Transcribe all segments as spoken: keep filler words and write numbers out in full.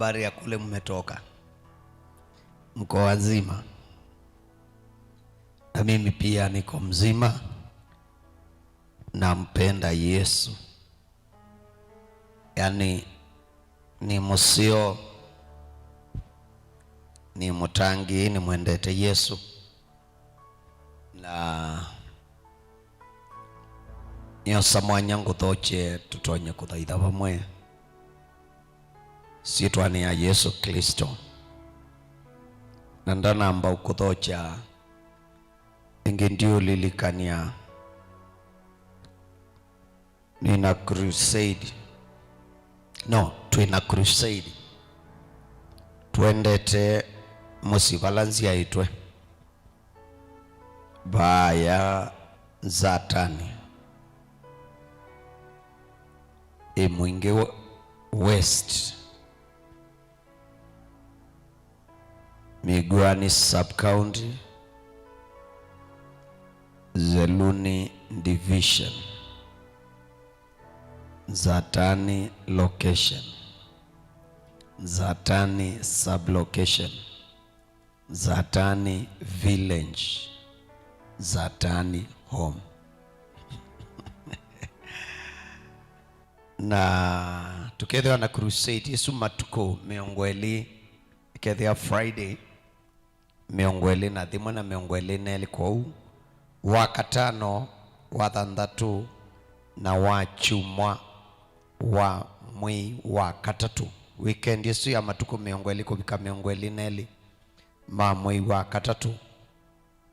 Habari ya kule mmetoka? Mko wazima? Na mimi pia niko mzima. Nampenda Yesu. Yaani, nĩ mũseo, nĩ mũtangĩĩi, nĩmwendete Yesu. Na nĩosa mwanya ngũthokye tũtonye kũthaitha vamwe syĩtwanĩ ya Yesũ Klĩsto. Na ndanamba ũkũthokya ĩngĩ, ndiũlilikany'a nĩna crusade. No, twĩna crusade. Twendete mũsyĩ vala nzyaĩtwe. Vaya Nzatani. Ĩ Mwingĩ West. Miguani Sub-County, Zeluni Division, Nzatani Location, Nzatani Sub-Location, Nzatani Village, Nzatani Home. Na tũkethĩwa na crusade ĩsu matukũ mĩongo ĩlĩ, ĩkethĩa Friday, mĩongo ĩlĩ na thĩmwe na mĩongo ĩlĩ na elĩ, kwoou Wakatano, Wathanthatũ, na Wakyumwa wa mwei wa katatũ. Weekend ĩsu ya matukũ mĩongo ĩlĩ kũvika mĩongo ĩlĩ na elĩ ma mwei wa katatũ.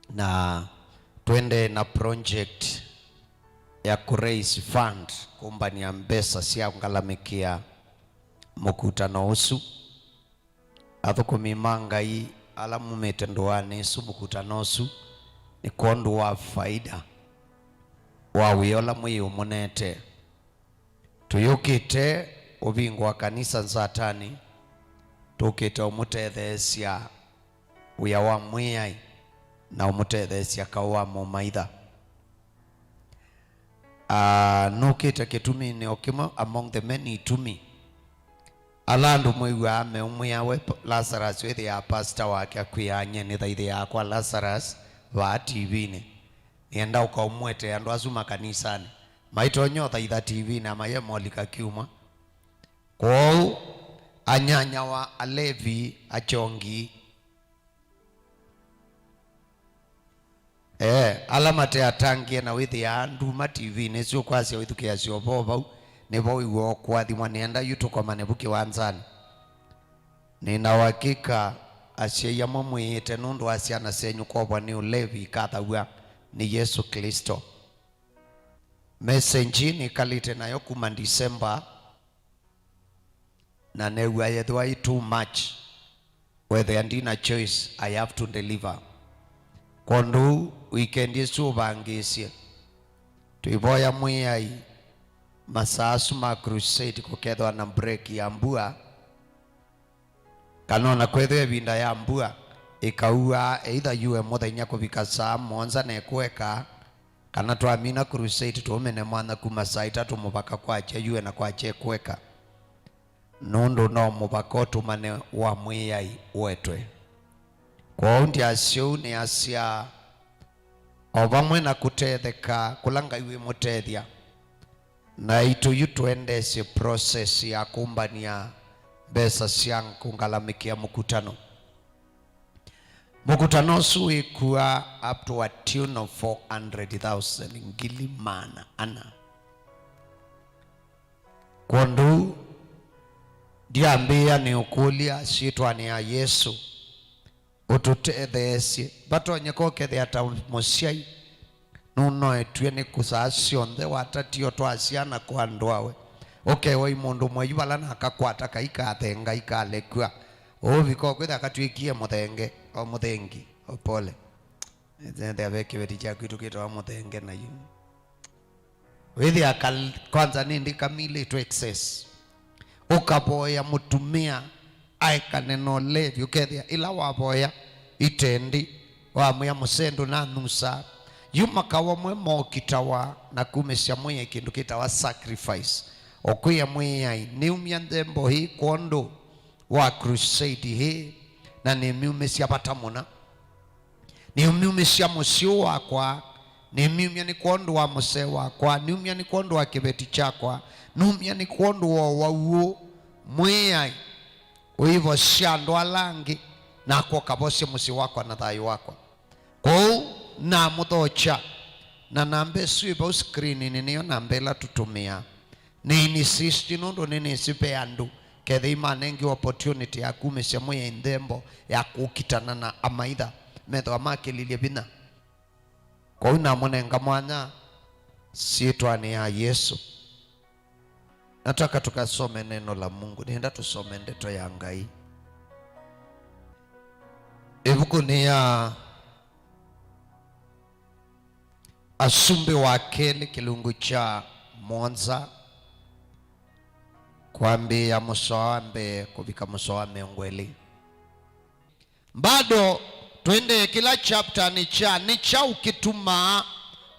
Na twendee na project ya kũ raise fund, kũmbany'a mbesa sya ngalamĩkĩa mũkutano ũsu. Athũkũmi ma Ngai ala mumĩte ndũanĩ ĩsu, mũkutano ũsu nĩ kwondũ wa faida wa wĩa ũla Mwĩai ũmũnete. Tũyũkĩte ũvingũa kanisa Nzatani, tũkĩte ũmũtetheesya wĩa wa Mwĩai na ũmũtetheesya kaũ wa mũmaitha. Ah, nũkĩte kĩtuminĩ o kĩmwe among the many itumi. Ala andũ mwĩw'aa meũmwĩa we P-, Lazarus wĩthĩaa pastor wake akwĩaa, "Nyie nĩthaithĩaa kwa Lazarus vaa T V-nĩ." Nĩenda ũkaũmũetee andũ asu makanisanĩ. Maitonya ũthaitha T V-nĩ, amaye molika kyumwa. Kwoou, anyanyawa, alevi, akyongi, ee, ala mate atangĩe na wĩthĩaa nduma T V-nĩ, syũkwasya wĩthukĩĩasya ũvoo vau, nĩvo wĩw'aa ũkũathimwa. Nĩenda yu tũkomane vu kĩwanzanĩ. Nĩna ũakika asyai amwe mwĩĩte nũndũ wa syana syenyu kwovwa nĩ ũlevi ikathaw'a nĩ Yesũ Klĩsto. Message ĩĩ nĩkalĩte nayo kuma December, na new'a yethĩwa ĩ too much, wethĩa ndina choice, I have to deliver. Kwondũ ũu, weekend ĩsu ũvangĩĩsye, twĩvoya Mwĩai masaa asu ma crusade kũkethĩwa na break ya mbua, kana ona kwethĩwa ĩvinda ya mbua ĩkauaa, either yue mũthenya kũvika saa mũonza na ĩkũeka, kana twamina crusade tũũmĩne mwanya kuma saa itatũ mũvaka kwakya yue na kwakya ĩkũeka, nũndũ no mũvaka ũtũmane wa Mwĩai ũetwe. Kwoou ndyasya ũu nĩasya, o vamwe na kũtetheka kũla Ngai wĩmũtethya, naitũ yu tũendeesye process ya kũmbany'a mbesa sya kũngalamĩkĩa mũkutano. Mũkutano ũsu wĩkua up to a tune of four hundred thousand, ngili maana ana. Kwondũ ndyambĩĩa nĩ ũkũlya syĩtwanĩ ya Yesũ, ũtũtetheesye. Vatonyeka ũkethĩa ta mũsyai nũnoetw'e nĩ kũsaa syonthe, watatie ũtwaa syana kwa andũ awe, ũkewa ĩ mũndũ mwayu vala na akakwata kai kathenga ikalekw'a, ũũvika ũkwĩthĩa katw'ĩkie mũthenge, o mũthengi, o pole. Ethĩa ve kĩveti kyaku ĩtũkĩtawa mũthenge na yu. Wĩthĩa kal-, kwanza nĩndĩ kamilĩtwe excess. Ũkavoya mũtumĩa aekane na ũlevi, ũkethĩa ĩla wavoya itendi, wamwĩa mũsee ndũnanũsa. Yu makawa mwe mokitawa na kumĩsya Mwĩai kĩndũ kĩtawa sacrifice. O kwĩa Mwĩai, nĩumya nthembo ĩĩ kwondũ wa crusade ĩĩ, na nĩmyumĩsya vata mũna. Nĩũmyumĩsya mũsyĩ wakwa, nĩmyumya nĩ kwondũ wa mũsee wakwa, nĩumya nĩ kwondũ wa kĩveti kyakwa, nũmya nĩ kwondũ wa ũwau ũũ, Mwĩai, ũivosya andũ ala angĩ, nakwa ũkavosye mũsyĩ wakwa na thayũ wakwa. Kwoou namũthokya, na namba ĩsu ĩ vau screen-inĩ nĩyo namba ĩla tũtũmĩaa. Nĩ insist nũndũ nĩnĩsĩ ve andũ kethĩi manengiwe opportunity ya kumĩsya Mwĩai nthembo ya kũkitana na amaitha, methĩwa makĩlilye vinya. Kwoou namũnenga mwanya syĩtwanĩ ya Yesũ. Nataka tukasome neno la Mungu. Nĩenda tũsome ndeto ya Ngai. Ĩvukunĩ ya Asumbĩ wa kelĩ kĩlungu kya mũonza, kwambĩĩa mũsoa wa mbee kũvika mũsoa wa mĩongo ĩlĩ. Bado twendee kĩla chapter nĩ kya, nĩ kyaũ kĩtumaa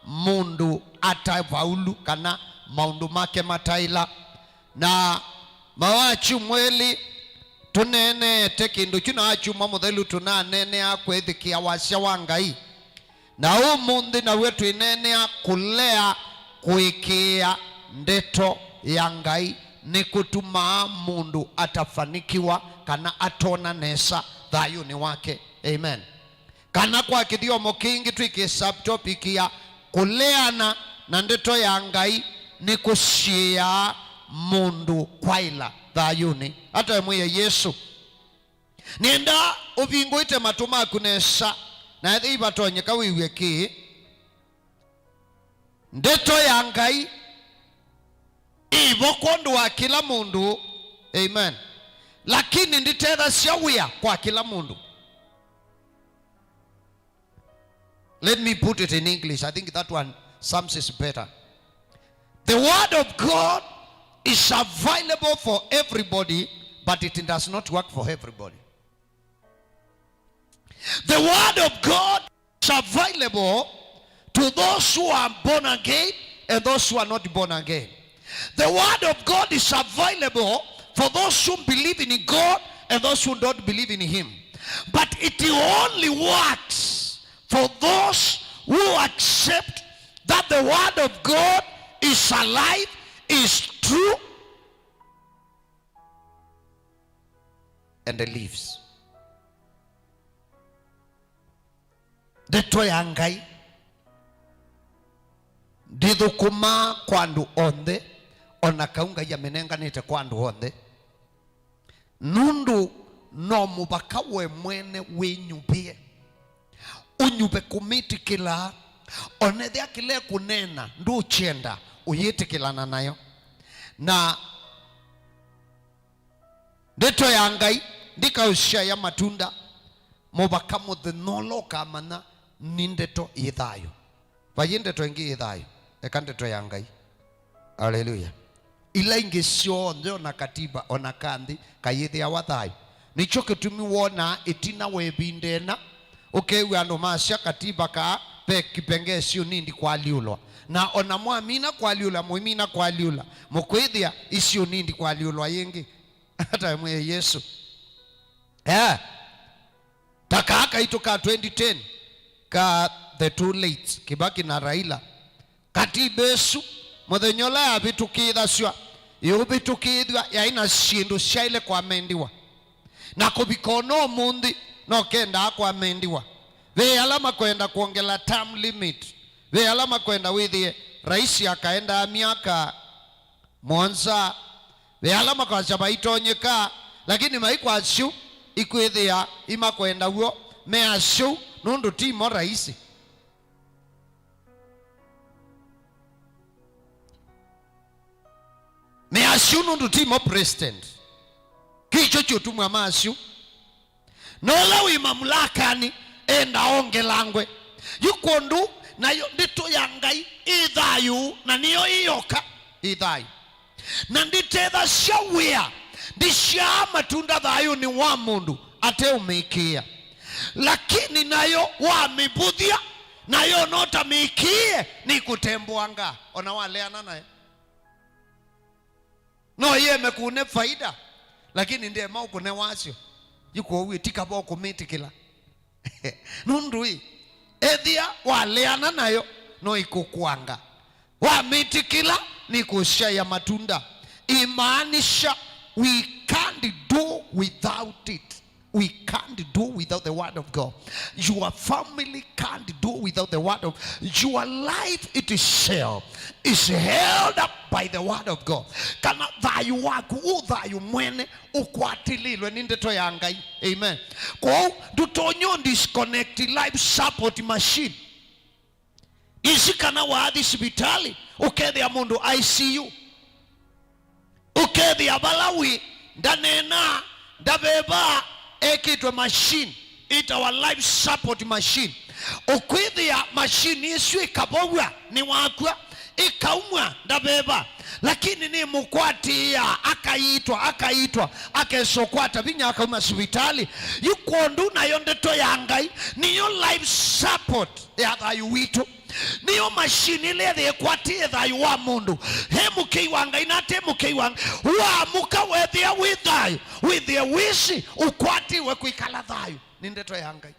mũndũ atafaulu kana maũndũ make mataĩla. Na mawakyumwa elĩ tũneeneete kĩndũ kyu, na wakyumwa mũthelu tũnaneenea kwĩthĩkĩa wasya wa Ngai. Na ũmũnthĩ naw'o twĩneenea kũlea kũĩkĩĩa ndeto ya Ngai nĩkũtumaa mũndũ atafanikiwa kana atona nesa thayũnĩ wake. Amen. Kana kwa kĩthyomo kĩngĩ twĩ kĩ subtopic ya kũleana na ndeto ya Ngai nĩkũsiĩĩaa mũndũ kwaĩla thayũnĩ. Ata mwĩe Yesũ. Nĩenda ũvingũĩte matũ maku nesa, na ethĩwa ivatonyeka wĩw'e kĩĩ. Ndeto ya Ngai ĩvo kwondũ wa kĩla mũndũ. Amen. Lakini ndĩtethasya wĩa kwa kĩla mũndũ. Let me put it in English. I think that one sums it better. The word of God is available for everybody, but it does not work for everybody. The word of God is available to those who are born again and those who are not born again. The word of God is available for those who believe in God and those who don't believe in Him. But it only works for those who accept that the word of God is alive, is true, and lives. Ndeto ya Ngai ndĩthũkũmaa kwa andũ onthe, o na kau Ngai amĩnenganĩte kwa andũ onthe, nũndũ no mũvaka we mwene wĩnyuvĩe, ũnyuve kũmĩtĩkĩla, o na ethĩa kĩla ĩkũneena ndũkyenda, ũyĩtĩkĩlana nayo. Na ndeto ya Ngai ndĩkaũsyaĩa matunda mũvaka mũthenya ũla ũkamanya nĩ ndeto yĩ thayũ. Vayĩ ndeto ĩngĩ yĩ thayũ, eka ndeto ya Ngai. Aleluya. Ila ingĩ syonthe, o na katiba, o na ka nthĩ, kayĩthĩawa thayũ. Nĩkyo kĩtumi wonaa ĩtina wa ĩvinda ĩna, ũkew'a andũ masya katiba kaa ve kĩpengee syũnindi kwalyũlwa. Na o na mwamina kwalyũla, mũimina kwalyũla, mũkwĩthĩa isyũnindi kwalyũlwa yĩngĩ. Ata mwĩe Yesũ. Eh. Ta kaa kaitũ ka twenty ten, ka the two late, Kibaki na Raila. Katiba ĩsu, mũthenya ũla yavĩtũkĩĩthasw'a, yũvĩtũkĩĩthw'a yaĩ na syĩndũ syaĩle kwamendiwa. Na kũvika o na ũmũnthĩ, no kendaa kwamendiwa. Ve ala makwenda kwongela term limit. Ve ala makwenda wĩthĩe raisi akaendaa myaka mũonza. Ve ala makwasya vaitonyeka, lakini maikwasya ũu, ikwĩthĩa imakwenda w'o me asya ũu nũndũ ti mo raisi. Me asya ũu nũndũ ti mo president. Kĩkyo kĩũtumwa masya ũu. Na ũla wĩ mamulakanĩ enda ongelangwe. Yu kwondũ nayo ndeto ya Ngai ĩ thayũ, na nĩyo ĩyoka ĩ thayũ. Na ndĩtethasya wĩa, ndĩsyaa matunda thayũnĩ wa mũndũ ateũmĩkĩĩa. Lakini nayo wamĩvũthya, nayo no ta mĩkĩĩe nĩkũtembũanga, ona waleana nayo. No yĩeme kũne faida, Lakini ndema ũkũne wasyo. Yu kwoou ĩ, ti kava ũkũmĩtĩkĩla. Nũndũ ĩ, ethĩa waleana nayo, no ĩkũkwanga. Wamĩtĩkĩla, nĩkũsyaĩa matunda. Imaanisha, we can't do without it. We can't do without the word of God. Your family can't do without the word of, your life itself is held up by the word of God. Kana thayũ waku, ũ thayũ mwene, ũkwatĩlĩlwe nĩ ndeto ya Ngai. Amen. Kwoou, ndũtonya disconnect life support machine. Isi kana wathi sivitali, ũkethĩa mũndũ I C U. Ũkethĩa vala wĩ, ndaneenaa, ndavevaa, ekĩtwe machine, ĩtawa life support machine. Ũkwĩthĩa machine ĩsu ĩkavow'a, nĩwakw'a, ĩkaumw'a, ndaveva. Lakini nĩmũkwatĩĩaa, akaitwa, akaitwa, akesa ũkwata vinya, akauma sivitali. Yu kwondũ nayo ndeto ya Ngai, nĩyo life support ya thayũ witũ. Nĩyo machine ĩla ĩthĩe ĩkwatĩĩe thayũ wa mũndũ, e mũkei wa Ngai na ate mũkei wa Ngai. Waamũka wethĩa wĩ thayũ, wĩthĩe wĩsĩ ũkwatĩĩwe kwĩkala thayũ nĩ ndeto ya Ngai.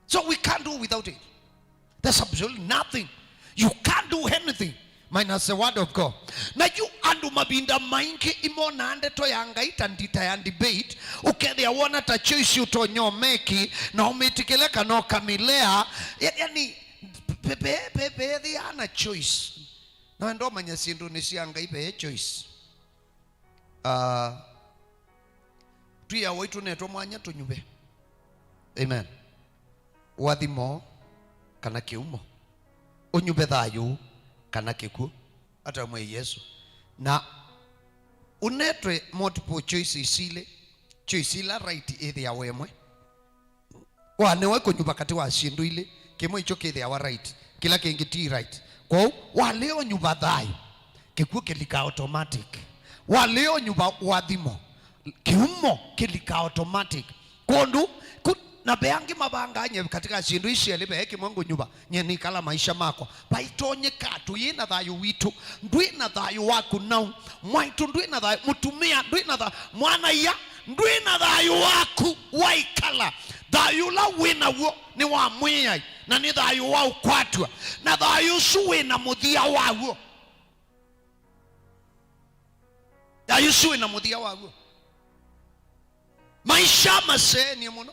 So we can't do without it. There's absolutely nothing. You can't do anything minus the word of God. Na yu andũ mavinda maingĩ imonaa ndeto ya Ngai ta ndita ya debate, ũkethĩa wona ta choice ũtonya ũmeki na ũmĩtĩkĩle kana ũkamĩlea. Ya-, yani, pe-, pe-, pe-, pethĩaa na choice. Na wenda ũmanya syĩndũnĩ sya Ngai ve choice. Ah, twĩawa itũnetwe mwanya tũnyuve. Amen. Ũathimo kana kĩumo. Ũnyuve thayũ kana kĩkw'ũ. Ata mwĩe Yesũ. Na ũnetwe multiple choices ilĩ. Choice ila right ĩthĩawa ĩmwe. Wanewe kũnyuva katĩ wa syĩndũ ilĩ, kĩmwe ikyo kĩthĩawa right, kĩla kĩngĩ ti right. Kwoou, walea ũnyuva thayũ, kĩkw'ũ kĩlika automatic. Walea ũnyuva ũathimo, kĩumo kĩlika automatic. Kwondũ, ku-, na ve angĩ mavangaa nye katĩ ka syĩndũ isi syelĩ, ve kĩmwe ngũnyuva, nye nĩkala maisha makwa. Vaitonyeka tũyĩ na thayũ witũ. Ndwĩ na thayũ waku nau. Mwaitũ ndwĩ na thayũ. Mũtumĩa ndwĩ na thayũ. Mwana-a-ia ndwĩ na thayũ waku waikala. Thayũ ũla wĩ naw'o nĩ wa Mwĩai, na nĩ thayũ wa ũkwatw'a. Na thayũ ũsu wĩ na mũthia waw'o. Thayũ ũsu wĩ na mũthia waw'o. Maisha maseenie mũno.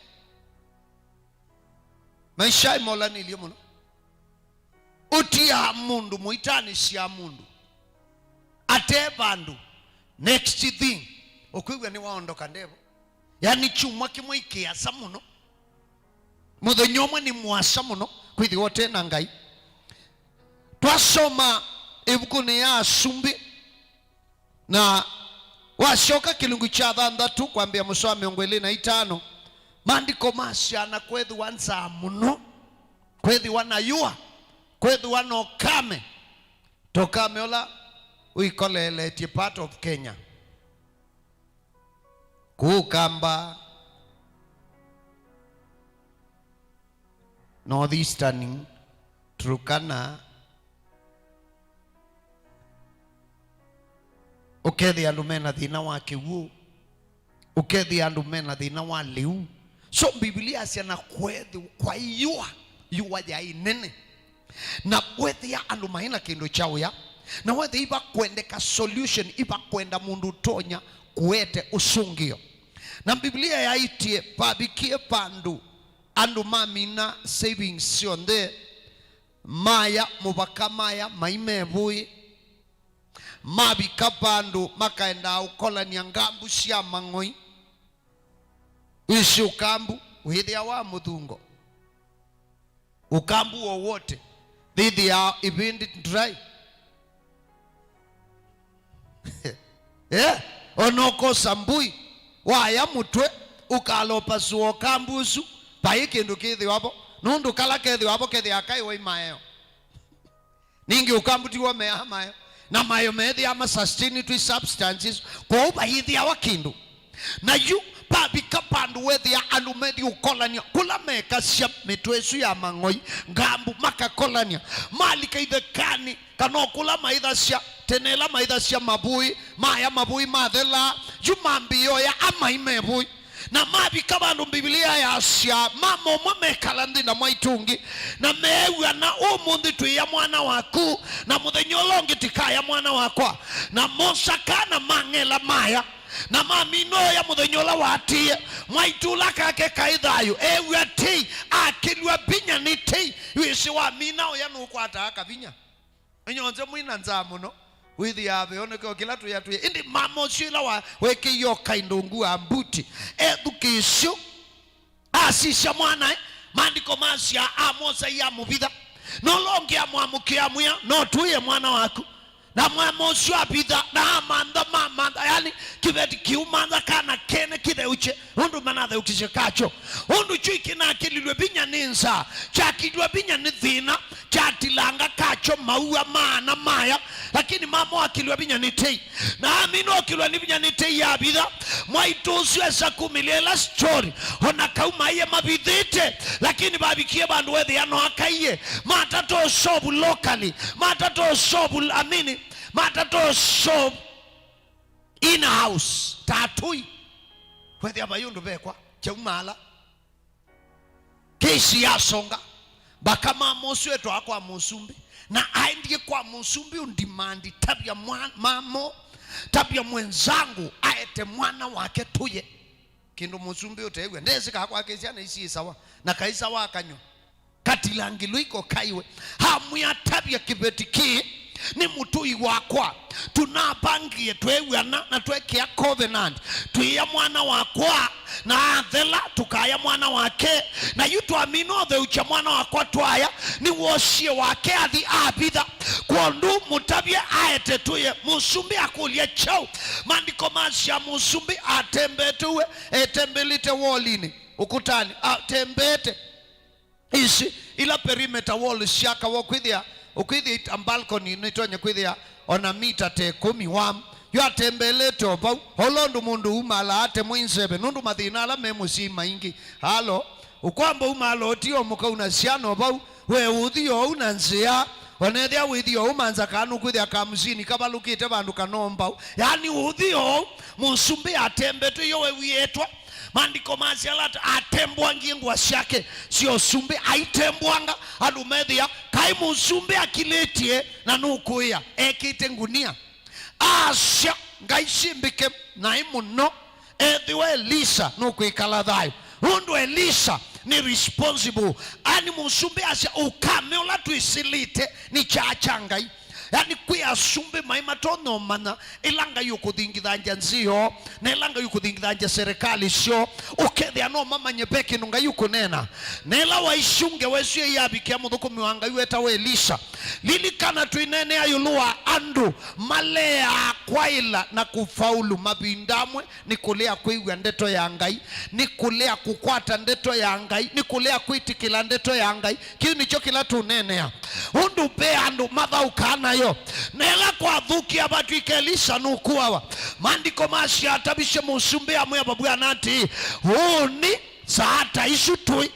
Maisha ĩmolanĩlye mũno. Ũtiaa mũndũ mũitanĩsya mũndũ ate vandũ. Next thing, ũkwĩw'a nĩwaondoka ndevo. Yani kyumwa kĩmwe ikĩasa mũno. Mũthenya ũmwe nĩ mũasa mũno kwĩthĩwa ũte na Ngai. Twasoma ĩvukunĩ ya Asumbĩ, na wasyoka kĩlungu kya thanthatũ kwambĩa mũsoa mĩongo ĩlĩ na itano, maandĩko masya na kwethĩwa nzaa mũno, kwethĩwa na yũa, kwethĩwa na ũkame, ta ũkame ũla ũikoleeletye part of Kenya. Kũũ Kamba, North Eastern, Turkana, ũkethĩa andũ mena thĩna wa kĩw'ũ, ũkethĩa andũ mena thĩna wa lĩu. So, Mbivilia yasya na kwethĩwa kwa yũa, yũa yaĩ nene. Na wethĩa andũ maĩ na kĩndũ kya ũya, na wethĩa ivakwendeka solution, ivakwenda mũndũ ũtonya kũete ũsũngĩo. Na Mbivilia yaĩtye vavikie vandũ andũ mamina savings syonthe, maya mũvaka, maya mai mevũĩ, mavika vandũ makaendaa ũkolany'a ngambu sya mang'oi. Wĩsĩ ũkambu wĩthĩawa mũthungo. Ũkambu wowote, thĩthĩaa ĩvĩndĩ dry. Eh, ona ũkosa mbũi, waya mũtwe, ũkalopasũa ũkambu ũsu, vai kĩndũ kĩthĩwa vo, nũndũ kala kethĩwa vo kethĩaa kaĩ wai maeo. Ningĩ ũkambu tiw'o meaa mayo, na mayo meethĩaa ma sustain twĩ substances, kwoou vayĩthĩawa kĩndũ. Na yu vavika vandũ wethĩa andũ methi ũkolany'a kũla mekasya mĩtwe ĩsu ya mang'oi, ngambu makakolany'a, malika ithekanĩ, kana o kũla maĩthasya, Tene ĩla maithasya mavũi, maya mavũi mathela, yu mambĩĩa ũya amai me vũi. Na mavika vandũ Mbivilia yasya, mama ũmwe mekala nthĩ na mwaitũ ũngĩ, na meew'ana, ũmũnthĩ twĩya mwana waku, na mũthenya ũla ũngĩ tĩkaya mwana wakwa. Na mosa kana mang'ela maya, na mamina ũya mũthenya ũla waatĩĩe. Mwaitũ ũla kake kaĩ thayũ, eew'a tei, akĩlw'a vinya nĩ tei. Wĩsĩ wamina ũya nũkwataa kavinya. Inyuonthe mwĩ na nzaa mũno, wĩthĩaa veo nĩkĩo kĩla twĩa twĩ. Ĩndĩ mama ũsu ĩla wa-, wekĩie ũkai ndũngu wa mbuti, ethukĩĩsyo, asisya mwanae, maandĩko masya, amwosa amũvitha. Na ũla ũngĩ amwamũkĩa amwĩa, no tũĩe mwana waku. Na mama ũsu avitha, na amantha, mamantha, yani, kĩveti kĩumantha kana kene kĩtheũkye. Nũndũ manatheũkisye kakyo. Ũndũ kyu kĩnakĩlilw'e vinya nĩ nzaa, kyakilw'a vinya nĩ thĩna, kyatilanga kakyo maua maana maya, lakini mama wakilw'a vinya nĩ tei. Na amina ũkilwa nĩ vinya nĩ tei yavitha. Mwaitũ ũsu esa kumĩlya ĩla story, ona kau maie mavithĩte, lakini vavikie vandũ wethĩa no akaie. Matata ũsovu locally, matata ũsovu amini, matata ũsovu in house, ta atũi. Kwethĩa vai ũndũ vekwa, kyaumaala. Kesi yasonga, mpaka mama ũsu etwaa kwa mũsumbĩ, na aendie kwa mũsumbĩ ũndimandi, tavya mwa-, mama, tavya mwenzangu aete mwana wake tũye. Kĩndũ mũsumbĩ ũteew'a, ndesĩ kaa kwake syana ici ĩ sawa, na kai sawa akanywa. Katilangilwe iko kaiwe. Amwĩa, tavya kĩveti kĩĩ, nĩ mũtũi wakwa. Tũnavangie, tweew'ana na twekĩa covenant. Twĩĩa mwana wakwa, na athela, tũkaya mwana wake. Na yu twamina ũtheũkya mwana wakwa twaya, nĩwosie wake athi avitha. Kwondũ mũtavye aete tũye. Mũsumbĩ akũlya kyaũ? Maandĩko masya mũsumbĩ atembete ũwe, etembelete wolinĩ, ũkũtanĩ, atembete. Ici, ila perimeter wall syakawa, ũkwĩthĩa, ũkwĩthĩa ita balcony nĩtonye kwĩthĩa ona mita ta ĩkũmi wa, yu atembelete o vau, o ũla ũndũ mũndũ umaalaa atemwa nzeve, nũndũ mathĩna ala me mũsyĩ maingĩ. Alo, ũkwamba umaala ũtio mũkauna syana o vau, we ũthi o ũu na nzĩa, ona ethĩa wĩthi o ũu manza kaa nũkwĩthĩa kamusini kavalũkĩte vandũ kana o mbau. Yaani ũthi o ũu, mũsumbĩ atembetwe yo we wietwa, Maandĩko masya ala at-, atembwangie ngũa syake sya ũsumbĩ, aitembwanga andũ methĩa, kaĩ mũsumbĩ akilĩtye na nũkũĩa ekĩte ngunia? Asya, Ngai syĩmbĩke naĩ mũno, ethĩwa Elisa nũkwĩkala thayũ. Nũndũ Elisa nĩ responsible. Ani mũsumbĩ asya, ũkame ũla twĩsĩlĩte nĩ kyaa kya Ngai. Yani, kwĩ asumbĩ maĩ matonya ũmanya ĩla Ngai ũkũthingithangya nzĩ yoo, na ĩla Ngai ũkũthingithangya serikali syoo, ũkethĩa no mamanye ve kĩndũ Ngai ũkũneena. Na ĩla waisyu ngewa ĩsu ĩyavikĩa mũthũkũmi wa Ngai wetawa Elisa, lilikana twĩneenea ĩũlũ wa andũ maleaa kwaĩla na kũfaulu mavinda amwe nĩ kũlea kwĩw'a ndeto ya Ngai, nĩ kũlea kũkwata ndeto ya Ngai, nĩ kũlea kwĩtĩkĩla ndeto ya Ngai. Kĩu nĩkyo kĩla tũneenea. Ũndũ ve andũ mathaũkaa nayo. Na ĩla kwathũkĩa vatw'ĩka Elisa nũkũawa, maandĩko masya atavisye mũsumbĩ amwĩa vavw'ana atĩĩ, ũũnĩ saa ta isu tũĩ.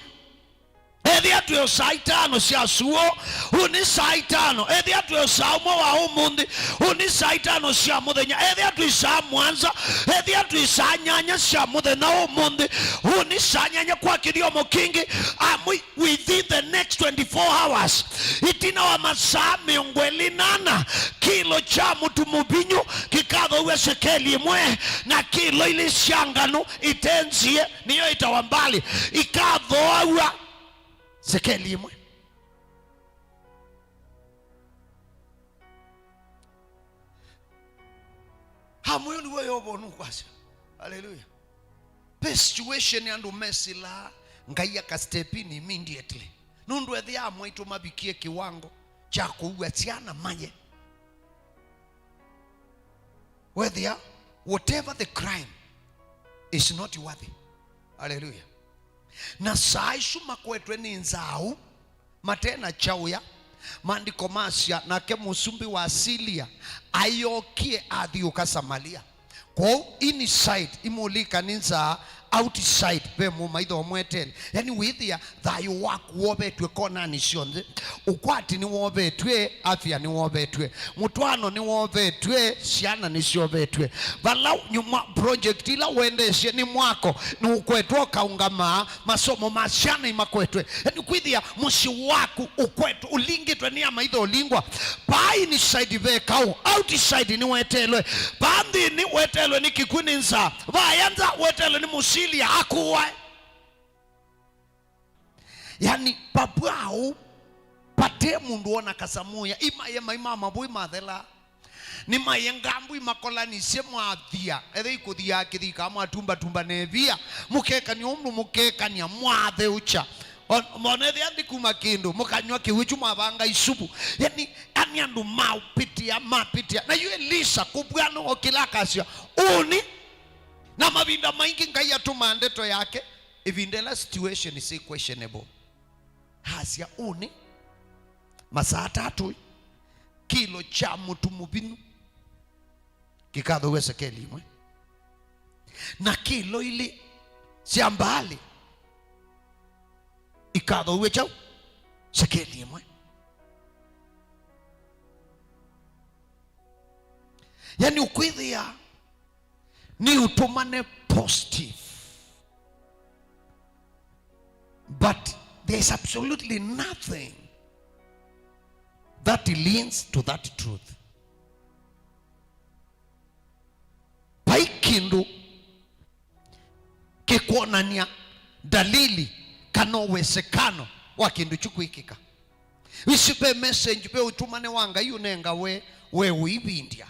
Ethĩa twĩ o saa itano sya suo, ũnĩ saa itano. Ethĩa twĩ o saa ũmwe wa ũmũnthĩ, ũnĩ saa itano sya mũthenya. Ethĩa twĩ saa mũonza, ethĩa twĩ saa nyanya sya mũthenya ũmũnthĩ, ũnĩ saa nyanya kwa kĩthyomo kĩngĩ. Amwi, within the next twenty-four hours, ĩtina wa masaa mĩongo ĩlĩ na ana, kilo kya mũtu mũvinyu kĩkathooaw'a sekeli ĩmwe, na kilo ilĩ sya nganũ ite nzie, nĩyo ĩtawa mbali, ikathooaw'a sekeli ĩmwe. Amwĩo nĩw'o Yeova ũnũkwasya. Haleluya. Ve situation andũ mesĩlaa, Ngai aka step in immediately. Nũndũ ethĩaa mwaitũ mavikie kĩwango kya kũua syana maye. Wethĩa, whatever the crime is not worthy. Haleluya. Na saa isu makwetwe nĩ nzaũ, mate na kyaũya, maandĩko masya, nake mũsumbĩ wa Asilia ayookie athiũka Samalia. Kwoou inside imũlika nĩ nzaa, outside ve mũmaitha ũmwetele. Yani wĩthĩa thayũ waku wovetw'e konanĩ syonthe. Ũkwati nĩwovetw'e, afya nĩwovetw'e, mũtwaano nĩwovetw'e, syana nĩsyovetw'e. Vala nyuma project ila wendeesye nĩ mwako, nĩũkwetwa ũkaũngamaa, masomo ma syana imakwetwe. Yani kwĩthĩa mũsyĩ waku ũkwetwe, ũlingĩtwe nĩ amaitha ũlingwa. Vaa inside ve kaũ, outside nĩwetelwe. Vaa nthĩnĩ wetelwe nĩ kĩkw'ũ, nĩ nzaa. Vaya nza wetelwe nĩ mũsilia akũae. Yani vavwaũ, vate mũndũ wona kasamũya. Imaye mai ma mavũi mathela. Nĩmaie ngambu imakolanisye mwathia. Ethe ikũthiaa kĩthika mwatumbatumba nevia. Mũkekania ũndũ mũkekania mwatheũkya. O- mona ethĩa nthĩ kuma kĩndũ, mũkanywa kĩw'ũ kyu mwavanga isuvu. Yani, yani andũ mapĩtĩa, mapĩtĩa. Na yu Elisa kũvw'ana o kĩla akasya, ũnĩ. Na mavinda maingĩ Ngai atũmaa ndeto yake ĩvinda ĩla situation is questionable. Asya, ũnĩ, masaa atatũ, kĩlo kya mũtu mũvinyu kĩkathooaw'a sekeli ĩmwe, na kĩlo ilĩ sya mbaali ikathooaw'a kyaũ? Sekeli ĩmwe. Yani ũkwĩthĩa nĩ ũtũmane positive, but there is absolutely nothing that leans to that truth. Vai kĩndũ kĩkwonany'a dalili kana uwezekano wa kĩndũ kyu kwĩkĩka. Isi ve message, ve ũtũmane wa Ngai ũnengawe we ũivindya.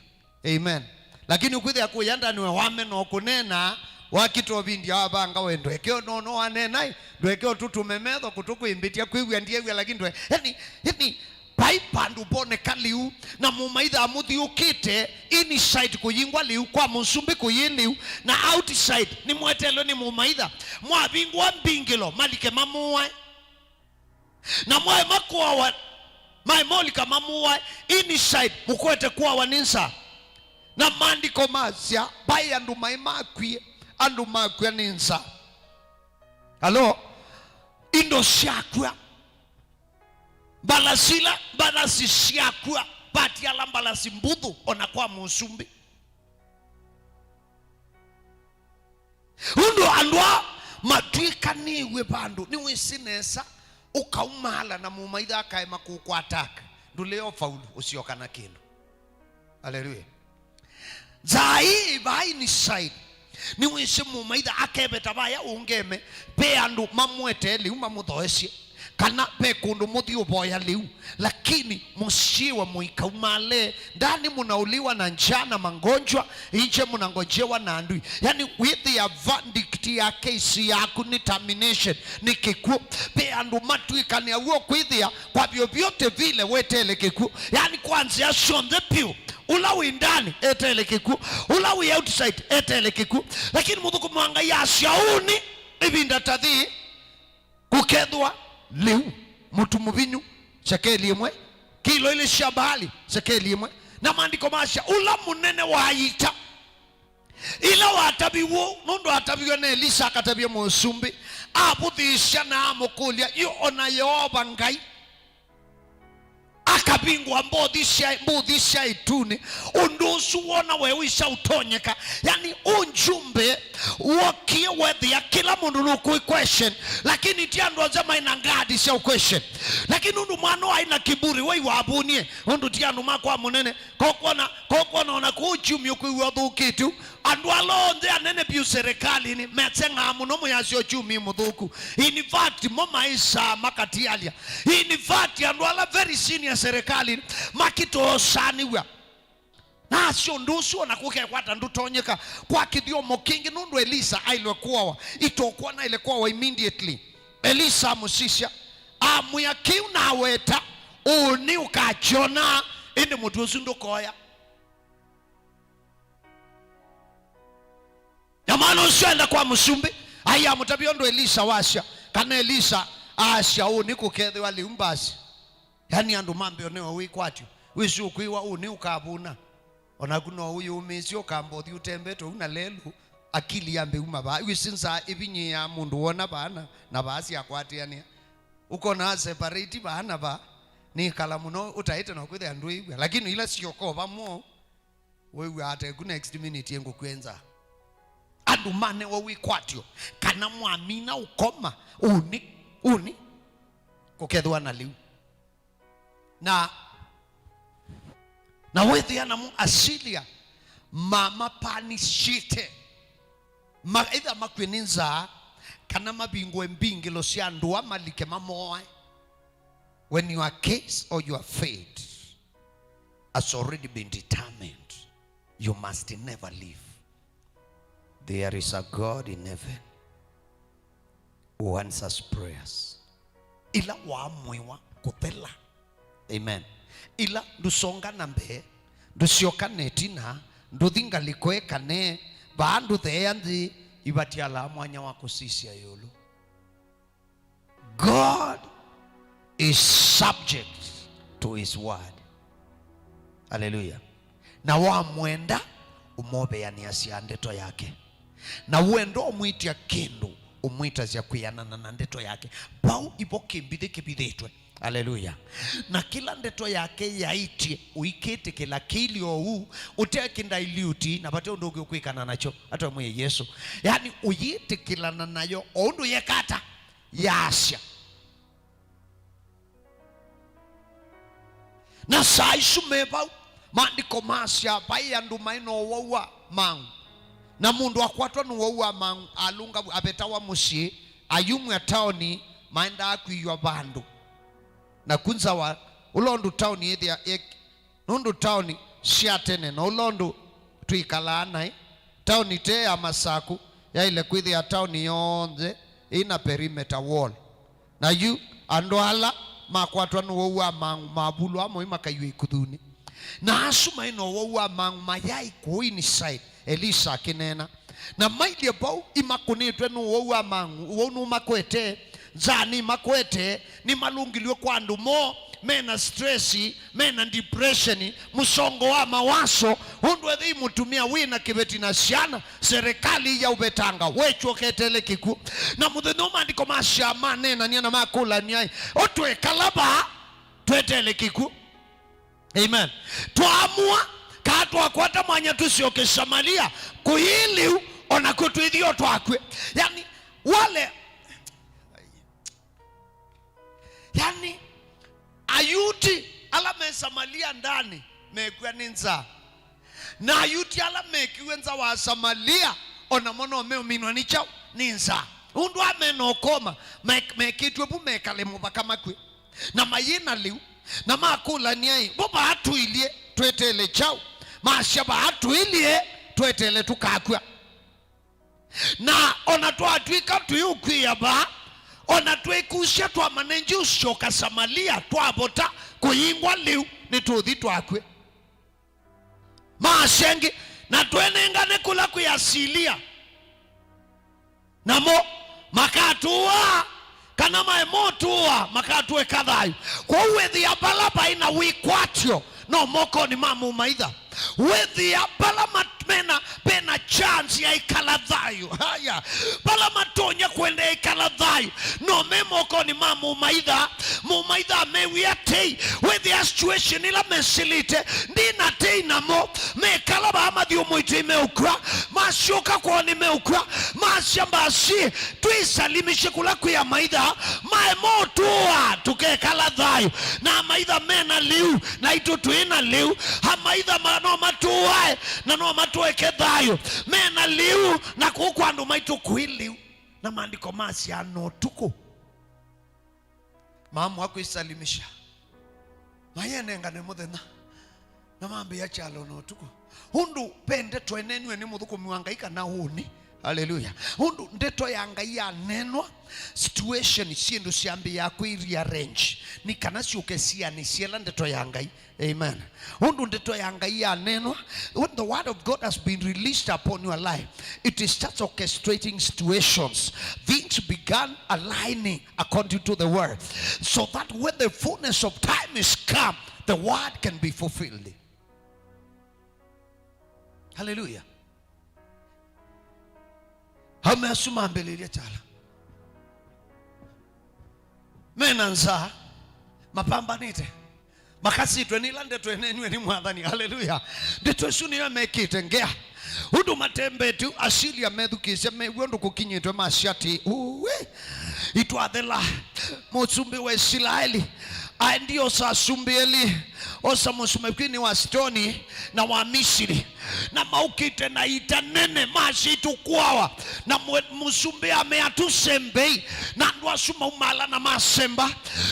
Amen. Lakini ũkwĩthĩa kũya ndani we wamena o kũneena, wakita ũvindya wavanga we ndweke o nono waneena, ĩ, ndweke o tũtũme metho kũtũkwĩmbĩtya kwĩw'a ndyĩw'a, lakini ndwe, yani, yani, vai vandũ voneka lĩu, na mũmaitha amũthiũkĩte, inside kũyingwa lĩu, kwa mũsumbĩ kũyĩ lĩu, na outside nĩmwetelwe nĩ mũmaitha. Mwavingũa mbingĩlo, malike mamũae. Na mwaĩ makũawa, maĩ molika mamũae, inside mũkwete kũawa nĩ nzaa. Na maandĩko masya, vai andũ maĩ makwie, andũ makw'a nĩ nzaa. Halo? Indo syakw'a. Mbalasi ila, mbalasi syakw'a, vatiala mbalasi mbuthu ona kwa mũsumbĩ. Ũndũ andũ aa matw'ĩkanĩw'e vandũ, nĩwĩsĩ nesa, ũkaumaala na mũmaitha akaema kũkũataka, ndũlea ũfaulu, ũsyoka na kĩndũ. Aleluya. Nzaa ĩĩ vaa inside, nĩwĩsĩ mũmaitha akeveta vaya ũngeme, ve andũ mamwetee lĩu mamũthoesye. Kana ve kũndũ mũthi ũvoya lĩu, lakini mũsyĩwa mũikaumale, ndani mnauliwa na njaa na magonjwa, nje mnangojewa na adui. Yani, wĩthĩa verdict ya case yaku nĩ termination, nĩ kĩkw'ũ. Ve andũ matw'ĩkanĩa w'o kwĩthĩa kwa vyovyote vile wetele kĩkw'ũ. Yani, kwa nzĩa syonthe vyũ, ũla wĩ ndani etele kĩkw'ũ, ũla wĩ outside etele kĩkw'ũ. Lakini mũthũkũmi wa Ngai asya ũnĩ, ĩvinda ta thĩ, kũkethwa lĩu, mũtu mũvinyu, sekeli ĩmwe, kilo ilĩ sya mbaali, sekeli ĩmwe. Na maandĩko masya, ũla mũnene wa ita, ĩla wataviw'e ũu, nũndũ ataviw'e nĩ Elisa, akatavya mũsumbĩ, avũthĩĩsya na amũkũlya, yu ona Yeova Ngai akavingũa mbothi sya, mbũthi sya ĩtunĩ, ũndũ ũsu wona we ũisa ũtonyeka. Yani, ũnjumbe wokie wethĩa kĩla mũndũ nũkwĩ question, lakini ti andũ onthe maĩ na ngadi sya question. Lakini ũndũ mwana aĩ na kĩburi, wei wavunie, ũndũ ti andũ makwa mũnene, kokwona, kokwona ona kũu uchumi ũkwĩw'a ũthũkĩte. Andũ ala onthe anene vyũ serikalini meseng'aa mũno mwĩasya uchumi mũthũku. In fact, mo maĩsaa makatialya. In fact, andũ ala very senior serikalini makitoosanĩw'a. Na asya ũndũ ũsu ona kũkekwata ndũtonyeka kwa kĩthyomo kĩngĩ, nũndũ Elisa ailwe kũawa, itokwona aile kũawa immediately. Elisa amũsisya, amwĩa, kĩu naweta, ũnĩ ũkakyona, ĩndĩ mũtu ũsu ndũkoya. Na mwana ũsu aenda kwa mũsumbĩ, ai amũtavya ũndũ Elisa wasya, kana Elisa aasya ũnĩ kũkethĩwa lĩu mbasi. Yani andũ mambe onewa wĩkwatyo, wĩsĩ ũkwĩwa ũnĩ ũkavũna. Onaku no ũyũmĩĩsye ũkamba ũthi ũtembete ũu na lelũ, Akili yambe uma vaa. Wĩsĩ nzaa ĩvinyĩĩaa mũndũ wona vaa na, na vaa syakwatĩanĩa. Ũkona separate vaa na vaa. Nĩkala mũno ũtaĩte na kwĩthĩa ndwĩw'a. Lakini ila syokoo vamwe, wĩw'aa ta ĩku next minute ĩngũkw'e nzaa. Andũ manewa wĩkwatyo, kana mwamina ũkoma, ũnĩ, ũnĩ, kũkethĩwa na lĩu. Na, na wĩthĩa namo asilia mamapanishĩte, ma, either makw'e nĩ nzaa, kana mavingũe mbingĩlo sya ndũa malike mamoae. When your case or your fate has already been determined, you must never leave. There is a God in heaven who answers prayers. Ila waamũĩwa kũthela. Amen. Ila ndũsonga na mbee, ndũsyoka na ĩtina, ndũthi ngalĩko ĩkane, vaa ndũtheea nthĩ, ivatialaa mwanya wa kũsisya ĩũlũ. God is subject to his word. Hallelujah. Na wamwenda, ũmoveanĩasya ndeto yake. Na wenda ũmwĩtya kĩndũ, ũmwĩtasya kwĩanana na ndeto yake. Vau ivo kĩmbithĩ kĩvithĩtwe. Hallelujah. Na kĩla ndeto yake yaĩtye, ũikĩtĩkĩla kĩilye oou, ũtekĩnda iliuti, na vate ũndũ ũngĩ ũkwĩkana nakyo. Atwamwĩe Yesũ. Yaani, ũyĩtĩkĩlana nayo, o ũndũ yekata, yasya. Na saa isu me vau, maandĩko masya, vai andũ maĩ na ũwau wa mang'u. Na mũndũ akwatwa nĩ ũwau wa mang'u, alũnga vu, avetawa mũsyĩ, ayumw'a taoni, maendaa kwĩw'a vandũ. Na kunza wa, ũla ũndũ taoni ĩthĩa, ĩk-, nũndũ taoni sya tene, na ũla ũndũ twĩkalaa naĩ, taoni te ya Masaku, yaĩle kwĩthĩa taoni yonthe ĩna perimeter wall. Na yu, andũ ala makwatwa nĩ ũwau wa mang'u mavulwa amwe makaiw'a ikuthunĩ. Na asu maĩ na ũwau wa mang'u mayaĩ kũu inside, Elisa akĩneena. Na mailyĩ vau imakũnĩtwe nĩ ũwau wa mang'u, ũwau nũmakwete, nzaa nĩmakwete, nĩmalũngilw'e kwa andũ moo, mena stress, mena depression, mũsongo wa mawaso, ũndũ ethei mũtumĩa wĩ na kĩveti na syana, serikali ya ũvetanga, wechwa ũketele kĩkw'ũ. Na mũthenya ũũ maandĩko masyaa maneenania na makũlany'a, ĩ, ũtwekala vaa, twetele kĩkw'ũ. Amen. Twaamua, kaa twakwata mwanya tũsyoke Samalia, kũyĩlĩu, o nakw'o twĩthi o twakw'e. Yani, wale, yani, Ayuti ala me Samalia ndani mekw'a nĩ nzaa. Na Ayuti ala mekiw'e nza wa Samalia, o namo no meũminwa nĩ kyaũ? Nĩ nzaa. Ũndũ amena ũkoma, me-, mekĩtw'e vu mekale mũvaka makw'e. Na mayĩ na lĩu, na makũlany'a-ĩ, vo vaa tũilyĩ tweteele kyaũ? Masya, vaa tũilyĩ tweteele tũkakw'a. Na o na twatw'ĩka tũiũkw'ĩĩa vaa, o na twĩkusya twamane ngyũ syoka Samalia, twavota kũyingwa lĩu, nĩtũũthi twakw'e. Maasya ĩngĩ, na twenengane kũla kwĩ Asilia, namo makatũaa, kana maemotũaa, makatũeka thayũ. Kwoou wĩthĩa vala vaĩ na wĩkwatyo, no mokonĩ ma mũmaitha. Wĩthĩa vala mat-, mena, pena chance ya ĩkala thayũ. Haya. Vala matonya kwendeea ĩkala thayũ, no me mokonĩ ma mũmaitha. Mũmaitha amew'ĩa tei. Wĩthĩa situation ĩla mesĩlĩte, ndina tei namo. Mekala vaa mathyũmũĩtye meũkw'a. Masyoka kwoo nĩmeũkw'a. Masya mbasi, twĩsalimisye kũla kwĩ amaitha, maemotũaa, tũkekala thayũ. Na amaitha mena lĩu, naitũ twĩ na lĩu. Amaitha ma-, no matũae, na no matũeke thayũ. Mena lĩu, na kũu kwa andũ maitũ kwĩ lĩu. Na maandĩko masyaa no ũtukũ. Maamua kwĩsalimisha. Mayenengane mũthenya. Na mambĩĩa kyalo na ũtukũ. Ũndũ ve ndeto ĩneenwe nĩ mũthũkũmi wa Ngai kana ũnĩ. Haleluya. Ũndũ ndeto ya Ngai yaneenwa, situation, syĩndũ syambĩĩa kwĩ rearrange. Nĩ kana syũke sianĩsye ĩla ndeto ya Ngai. Amen. Ũndũ ndeto ya Ngai yaneenwa, when the word of God has been released upon your life, it is just orchestrating situations. Things began aligning according to the word, so that when the fullness of time is come, the word can be fulfilled. Hallelujah. Aũme asu mambĩlĩlye kyala. Mena nzaa, mapambanĩte, makasitwe nĩ ila ndeto ĩneenw'e nĩ Mwathani. Haleluya! Ndeto ĩsu nĩyo ĩmekĩte ngea. Ũndũ matembete, Asilia methukĩĩsya, mew'a ũndũ kũkinyĩtwe, masya atĩĩ, "Uwe, itwathela, mũsumbĩ wa Isilaeli aendie osa asumbĩ elĩ, osa mũsumbĩ kwini wa Sitoni na wa Misili." Na maũkĩte na ita nene, masya, "Tũkũawa." Na mwe-, mũsumbĩ amea, "Tũsembei." Na andũ asu maumaala na masemba,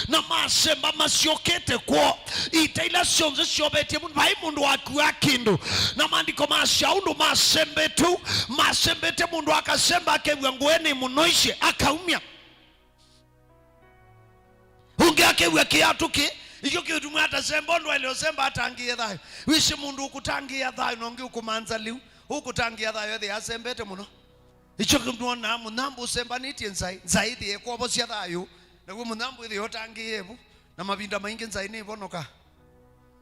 na masemba masyokete kwoo. Ita ila syonthe syovetye mũndũ, vai mũndũ wakuaa kĩndũ. Na maandĩko masya ũndũ masembete ũu, masembete mũndũ akasemba, akew'a ngũa nĩ mũnoisye, akaumya. Ũngĩ akew'a kĩatũ kĩ, ikyo kĩũtumwa atasemba ũndũ aĩle ũsemba atangĩĩe thayũ. Wĩsĩ mũndũ ũkũtangĩĩa thayũ na ũngĩ ũkũmanza lĩu, ũkũtangĩĩa thayũ ethĩa asembete mũno. Ikyo kĩũtumwa mũnyambũ ũsembanĩtye nzaĩ, nzaĩ ĩthĩe ĩkwovosya thayũ, naw'o mũnyambũ ĩthĩe ũtangĩĩe vu, na mavinda maingĩ nzaĩ nĩĩvonoka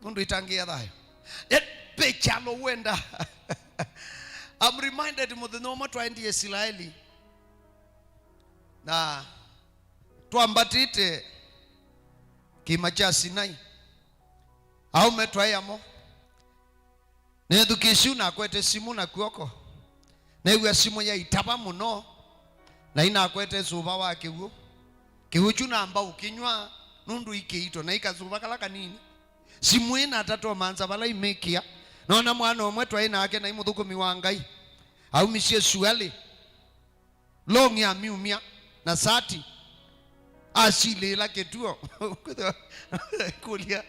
nũndũ ĩtangĩĩa thayũ. Yet, ve kyalo wenda. I'm reminded mũthenya ũmwe twaendie Isilaeli, na twambatĩte kĩĩma kya Sinai. Aũme twaĩ amo. Nethukĩĩsye yu nakwete simũ na kw'oko. Neew'a simũ yaitava mũno, na inakwete sũva wa kĩw'ũ. Kĩw'ũ kyu namba ũkĩnyw'a nũndũ ikĩito, na ikasũva kala kanini. Simũ ĩ natatomanza vala imĩkĩa. Noona mwana ũmwe twaĩ nake naĩ mũthũkũmi wa Ngai, aumisye sualĩ. Longi amyumya na sati, asilĩĩla kĩtuo. Kũlya.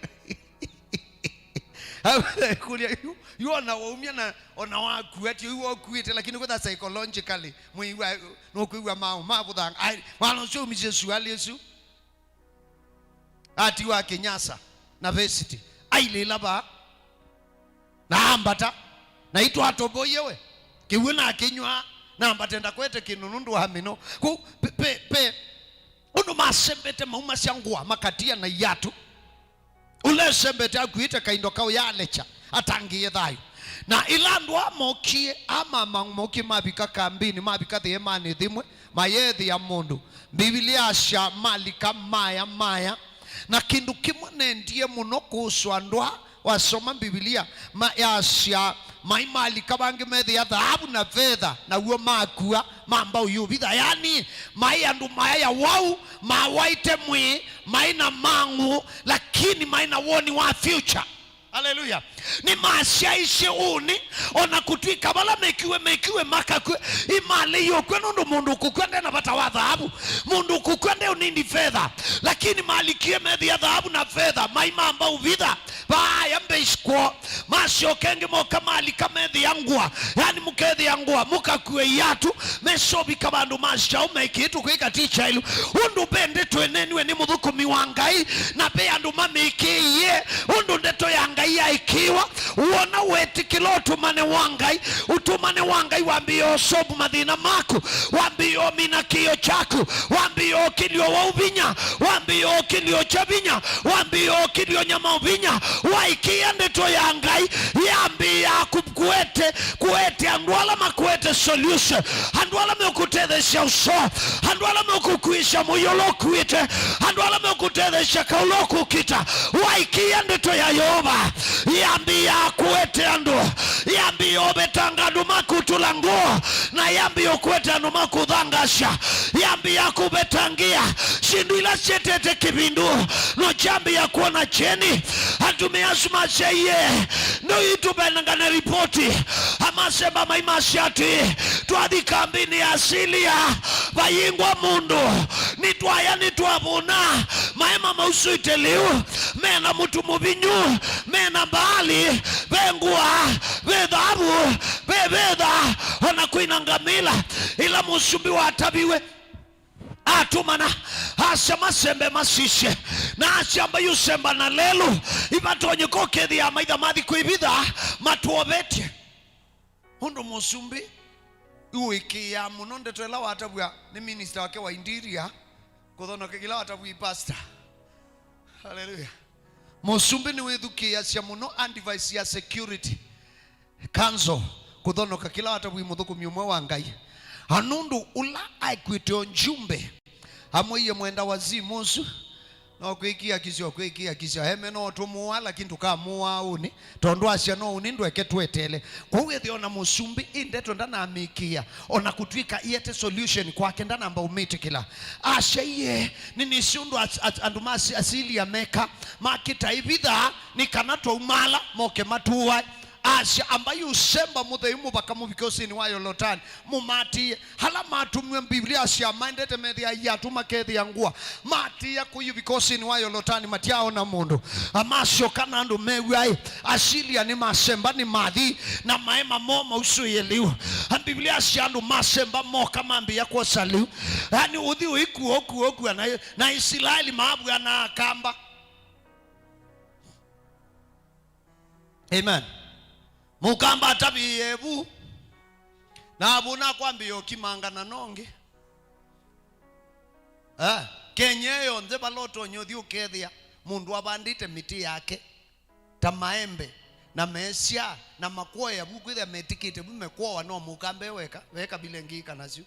Kũlya, yu, yu ona waumya na ona wakua, ti ũu wakuĩte, lakini kwĩtha psychologically, mwĩw'a, nũkwĩw'a maũ mavũthanga. Ai, mwana ũsu aumisye sualĩ ĩsu. Atiwa kĩnyasa na vesiti. Ailĩĩla vaa. Na ambata. Na itwatovoie we. Kĩw'ũ nakĩnyw'a. Na ambata enda kwete kĩndũ nũndũ wa mĩno. Kũu pe, pe, pe. Ũndũ masembete maumasya ngũa makatia na iatũ. Ũla esembete akuĩte kaindo kaũ yalekya. Atangĩĩe thayũ. Na ĩla andũ aa mokie, amama mokie mavika kambĩnĩ, mavika thĩĩmanĩ thĩmwe, mayeethĩa mũndũ. Mbivilia yasya malika maya, maya. Na kĩndũ kĩmwe nendie mũno kũsũ andũ aa, wasoma Mbivilia, ma, yasya, mai malika vangĩ methĩa thaavu na vetha, naw'o makua, mamba ũyũvitha. Yani, mai andũ maya ya wau, mawaĩte mwĩĩ, mai na mang'ũ, lakini mai na woni wa future. Haleluya. Nĩmasyaisye ũnĩ, ona kũtw'ĩka vala mekiwe, mekiwe makakw'e, imalĩie ũkw'a nũndũ mũndũ ũkũkw'a nde na vata wa thaavu. Mũndũ ũkũkw'a nde ũnindi fetha. Lakini malikie methĩa thaavu na fetha, maimamba ũvitha. Vaaya mbei kwoo. Masyoka ĩngĩ moka malika methĩa ngũa. Yani mũkethĩa ngũa, mũkakue iatũ, mesovika vandũ ma syaũ mekĩĩtũ kwĩka ti kyailu. Ũndũ ve ndeto ĩneenw'e nĩ mũthũkũmi wa Ngai, na ve andũ mamĩkĩĩie, ũndũ ndeto ya Ngai yaĩkĩĩwa, wona wetĩkĩla ũtũmane wa Ngai, ũtũmane wa Ngai wambĩĩa ũsovu mathĩna maku, wambĩĩa ũmina kĩĩo kyaku, wambĩĩa ũkĩlyo wa ũvinya, wambĩĩa ũkĩlyo kya vinya, wambĩĩa ũkĩlyo nyama ũvinya, waĩkĩĩa ndeto ya Ngai, yambĩĩa kũ-, kũete, kũete andũ ala makwete solution, andũ ala mekũtetheesya ũsoo, andũ ala mekũkuĩsya mũio ũla ũkuĩte, andũ ala mekũtetheesya kaũ ũla ũkũkita. Waĩkĩĩa ndeto ya Yeova, yambĩĩa kũete andũ, yambĩĩa ũvetanga andũ makũtũla ngoo, na yambĩĩa kũete andũ makũthangasya, yambĩĩa kũvetangĩa syĩndũ ila syetete kĩvindu, no kyambĩĩa kwona kyeni. Atumĩa asu masyaie, nũitũvenengane ripoti. Amasemba maimasya atĩ, twathi kambĩnĩ ya Asilia, vayingwa mũndũ, nĩtwaya, nĩtwavũna, maema mausũĩte lĩu, mena mũtu mũvinyu, mena mbaali, ve ngũa, ve thaavu, ve vetha, ona kwĩna ngamĩla. Ĩla mũsumbĩ wataviwe, atũmana, asya masembe masisye, na asyamba yũsemba na lelũ, ivatonyeka ũkethĩa maitha mathi kwĩvitha matwovetye. Ũndũ mũsumbĩ ũĩkĩĩaa mũno ndeto ĩla watavw'a nĩ minista wake wa interior, kũthonoka kĩla watavw'a ĩ pastor. Haleluya. Mũsumbĩ nĩwĩthukĩĩasya mũno advice ya security. Kanzo, kũthonoka kĩla watavw'a mũthũkũmi ũmwe wa Ngai. Na nũndũ ũla aĩkwĩte o njumbe, amwĩie mwenda wa simu ũsu, no kwĩkiakisya, kwĩkiakisya. Eme no tũmũa, lakini tũkamũa ũnĩ, tondũ asya no ũnĩ ndweke tweteele. Kwoou ethĩwa ona mũsumbĩ ĩ ndeto ndanamĩkĩĩa, ona kũtw'ĩka iete solution kwake ndanamba ũmĩtĩkĩla. Asya, "Iye, nĩnĩsĩ ũndũ as-, as-, andũ ma Asi-, Asilia meka, makĩta ivitha, nĩ kana twaumala, moke matũae." Asya, "Ambai ũsemba mũthei mũvaka mũvike ũsĩnĩ wa Yolotani, mũmaatĩĩe." Ala matũmiwe, Biblia asya, maendete methĩa iatũ, makethĩa ngũa. Maatĩĩa kũyĩvika ũsĩnĩ wa Yolotani, matyaona mũndũ. Amasyoka na andũ mew'a-ĩ, Asilia nĩmasemba, nĩmathi, na maema moo mausũĩe lĩu. A, Biblia asya andũ masemba moka mambĩĩa kwosa lĩu. Yaani, ũthi ũikua, ũkua, ũkua, na, na Isilaeli maavw'a na Akamba. Amen. Mũkamba atavĩĩe vu, na vu nakwambĩĩa ũkimangana nongĩ. Eh, Kenya ĩyo yonthe vala ũtonya ũthi ũkethĩa mũndũ avandĩte mĩtĩ yake ta maembe na meesya na makwoea vu, kwĩthĩa metĩkĩte vu mekwoa, no mũkamba e weka, ve kabila ĩngĩ ĩka nasyo.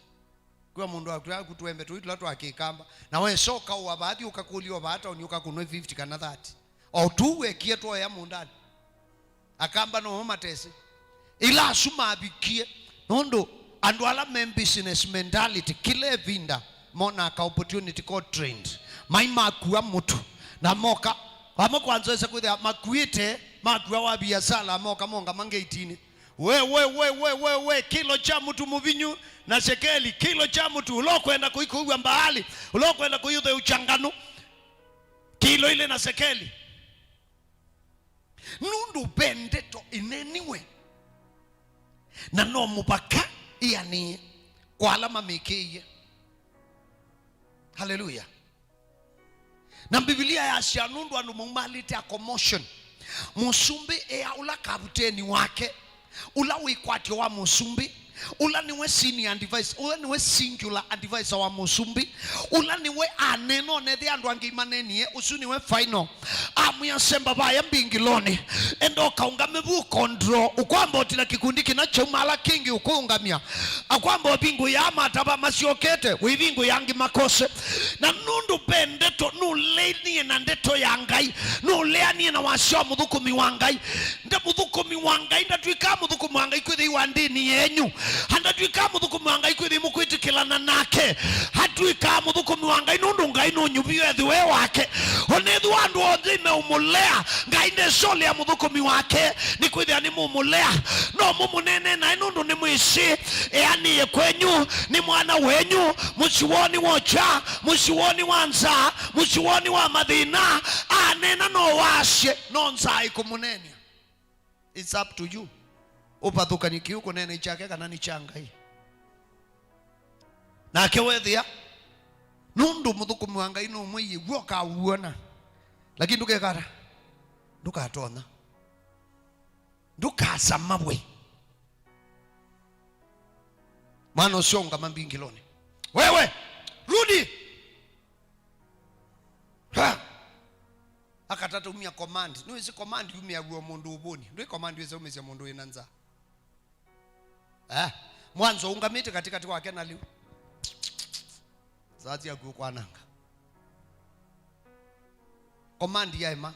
Kwĩ mũndũ wakw'a aku tũembe tũu tũla twa kĩkamba. Na wesa ũkaũa vaathi ũkakũlya o vaa taoni ũkakũnwe fifty kana thirty. O tũu wekie twoea mũndani. Akamba no matesĩ. Ila asu mavikie. Nũndũ andũ ala me business mentality kĩla ĩvinda monaa ka opportunity called trend. Mai makua mũtu. Na moka. Vamwe kwanza wesa kwĩthĩa makuĩte, makua wa biasala, moka monga mangeitinĩ. We, we, we, we, we, we, kilo kya mũtu mũvinyu na sekeli, kilo kya mũtu, ũla ũkwenda kũikũw'a mbaali, ũla ũkwenda kũyũtheũkya nganũ, kilo ilĩ na sekeli. Nũndũ ve ndeto ĩneeniwe, na no mũvaka ĩanĩe kwa ala mamĩkĩie. Haleluya. Na Mbivilia yasya nũndũ andũ maumalĩte a commotion, mũsumbĩ ea ũla kavuteni wake, ũla wĩkwatyo wa mũsumbĩ, ũla nĩwe senior advice, ũla nĩwe singular advisor wa mũsumbĩ, ũla nĩwe aneena onethĩa andũ angĩ imanenie, ũsu nĩwe final. Amwĩa, "Semba vaya mbingiloni, enda ũkaũngame vu ũkondro, ũkwamba ũtila kĩkundi kĩna kyaumala kĩngĩ ũkũũngamya." Akwamba ũvingũĩa matava masyokete, wĩvingũĩa angĩ makose. Na nũndũ ve ndeto, nũleanie na ndeto ya Ngai, nũleanie na wasya wa mũthũkũmi wa Ngai. Nde mũthũkũmi wa Ngai ndatw'ĩkaa mũthũkũmi wa Ngai kwĩthĩwa ndĩni yenyu. Andatw'ĩkaa mũthũkũmi wa Ngai kwĩthĩwa mũkwĩtĩkĩlana nake. Atw'ĩkaa mũthũkũmi wa Ngai nũndũ Ngai nũnyuvie ethĩwe wake. Onethĩwa andũ onthe imeũmũlea, Ngai ndesũlĩa mũthũkũmi wake, nĩkwĩthĩa nĩmũmũlea. No mũmũneenee naĩ nũndũ nĩmwĩsĩ eanĩe kwenyu, nĩ mwana wenyu, mũsyĩ woo nĩ wokya, mũsyĩ woo nĩ wa nzaa, mũsyĩ woo nĩ wa mathĩna. Aneena no wasye, no nzaa ĩkũmũneenya. It's up to you. Ũvathũkany'e kĩu kũneena nĩ kyake kana nĩ kya Ngai. Nake wethĩa, nũndũ mũthũkũmi wa Ngai nũmwĩie w'o ũkaw'ona. Lakini ndũkekata. Ndũkatonya. Ndũkasamawe. Mwana ũcio ũngama mbingiloni. Wewe, rudi! Ha! Akatata umia command. Nĩwĩsĩ command yumĩaw'a mũndũ ũvũni. Ndwĩ command wĩsa umĩsya mũndũ wĩna nzaa. Eh, mwanzo ũngamĩte katikati wake na lĩu. Saa syaku ũkwananga. Command yaema.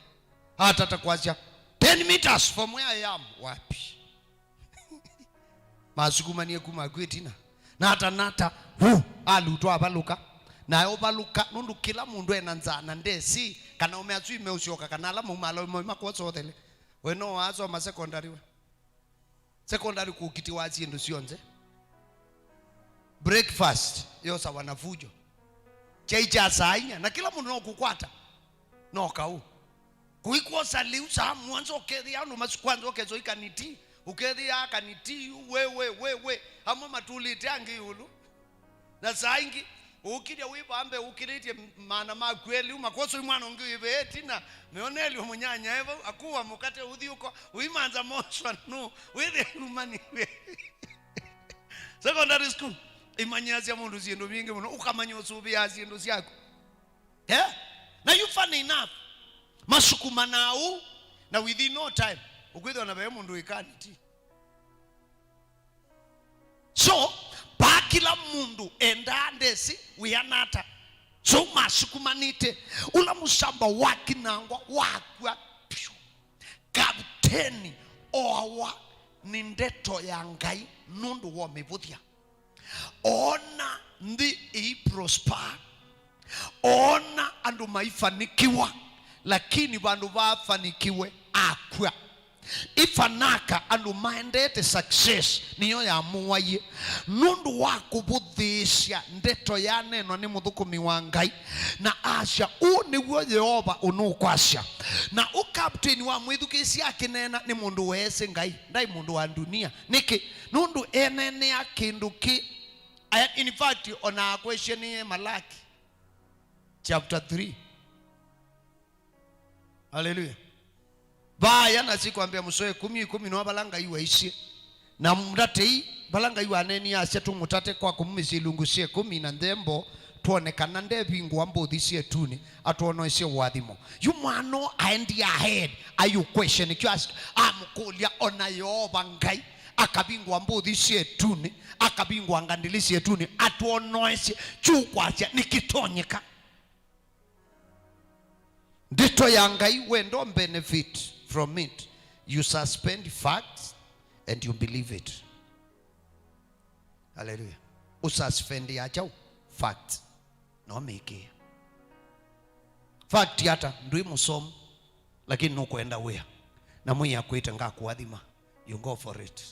Atata kwasya, "Ten meters from where I am." Wapi? Masukumanie kuma kwĩ ĩtina. Nata, nata, hu, alutwa avalũka. Nae ũvalũka, nũndũ kĩla mũndũ ena nzaa na ndesĩ kana ũme asu imeũsyoka kana ala maumala ũme makwosa ũthele. We no wasoma secondary we? Secondary kũkitiwa syĩndũ syonthe. Breakfast yosawa na fujo. Kyai kya saa inya, na kĩla mũndũ no kũkwata. No kaũ. Kũikwosa lĩu saa mũonza ũkethĩa andũ masu kwanza ũkesa ikaniti, ũkethĩa kaniti, we, we, we, we, amwe matũlĩte angĩ ĩũlũ. Na saa ingĩ, ũkilya wĩ vambe ũkĩlĩtye maana maku elĩ, makwosa mwana ũngĩ wĩ ve ĩtina, meonelyo mũnyanyae vau, akua mũkate ũthi ũko, ũimanza moswa nũ, wĩthĩa numaniwe. Secondary school, imanyĩasya mũndũ syĩndũ mbingĩ mũno, ũkamanya ũsũvĩaa syĩndũ syaku. Eh? Na you funny enough, masukumanaa ũu, na within no time, ũkwĩthĩwa na ve mũndũ wĩkanĩti. So, vaa Kĩla mũndũ endaa ndesĩ wĩana ata. So masukumanĩte, ũla mũsamba wakinangwa wakw'a vyũ. Kapteni oawa nĩ ndeto ya Ngai nũndũ wa ũmĩvũthya. Oona nthĩ ĩi prosper. Oona andũ maifanikiwa, lakini vandũ vaafanikiwe akw'a. Ifanaka andũ maendete success nĩyo yamũaie. Nũndũ wa kũvũthĩĩsya ndeto yanenwa nĩ mũthũkũmi wa Ngai, na asya, "Ũũ nĩw'o Yeova ũnũkwasya." Na ũ captain wa mwĩthukĩĩsya akĩneena nĩ mũndũ weesĩ Ngai, ndaĩ mũndũ wa ndunia. Nĩkĩ? Nũndũ eneenea kĩndũ kĩ, aya, in fact, ona akwesye nĩye Malaki chapter three. Haleluya. Vaya nasi kwambĩa mũsoa ĩkũmi, ĩkũmi no vala Ngai waisye. Na mũtatei, vala Ngai waneenie asya tũmũtate kwa kũmumĩsya ilungu sya ĩkũmi na nthembo, twone kana ndevingũa mbũthi sya ĩtunĩ, atwonoesye ũathimo. Yu mwana ũũ aendie ahead, ayũkwesya nĩkyo as-, amũkũlya ona Yeova Ngai akavingũa mbũthi sya ĩtunĩ, akavingũa ngandili sya ĩtunĩ, atwonoesye kyũkwasya nĩkĩtonyeka. Ndeto ya Ngai, we don't benefit from it. You suspend facts and you believe it. Hallelujah. Ũsuspend ya kyaũ? Facts. No mĩkĩe. Fact ata? Ndwĩ mũsomu, lakini nũkwenda wĩa. Na mwĩĩ akwĩte ngakũathima. You go for it.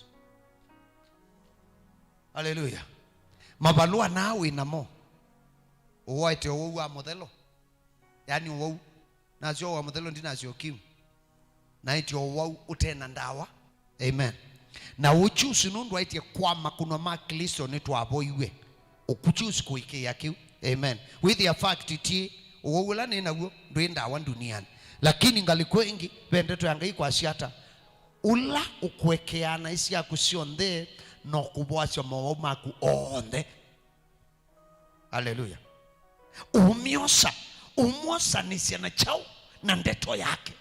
Hallelujah. Mavalũa naa wĩ namo. Ũwaĩte ũwau wa mũthelo. Yaani ũwau. Nasyo wa mũthelo ndinasyo kiu. Naĩtye ũwau ũte na ndawa. Amen. Na ũkyusi nũndũ aĩtye kwa makũnwa ma Klĩsto nĩtwavoiw'e. Ũkukyusi kũĩkĩĩa kĩu. Amen. Wĩthĩa fact ti ũwau ũla nĩ naw'o ndwĩ ndawa nduniani. Lakini ngalĩko ĩngĩ, ve ndeto ya Ngai kwasya ata? Ũla ũkũekeaa naĩ syaku syonthe, no kũvoasya mowau maku onthe. Haleluya. Ũmyosa, ũmwosanĩsya na kyaũ? Na ndeto yake.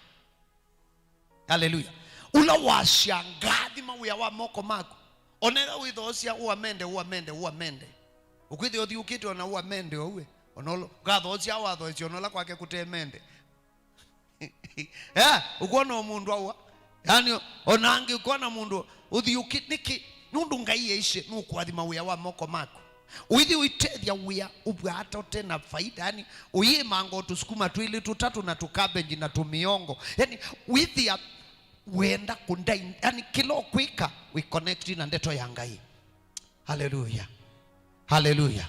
Haleluya. Ũla wasya, "Ngathima wĩa wa moko maku." Ona ĩla wĩthoosya, "Ũamende, ũamende, ũamende." Ũkwĩthĩa ũthiũkĩte ona ũamende oue. Ona ũla, ũkathoosya, wathoosya ona ũla kwake kũtemende. Eh, ũkwona o mũndũ aua. Yaani, ona angĩkwona mũndũ ũthiũkĩ, nĩkĩ? Nũndũ Ngai eisye nũkũathima wĩa wa moko maku. Ũithi ũitethya wĩa ũvwata ũte na faida, yaani, ũyĩmanga o tũsukuma twĩlĩ tũtatũ na tũkabenji na tũmĩongo. Yaani, wĩthĩa wenda kũndai, yaani, kĩla ũkwĩka wĩ connect na ndeto ya Ngai. Haleluya. Haleluya.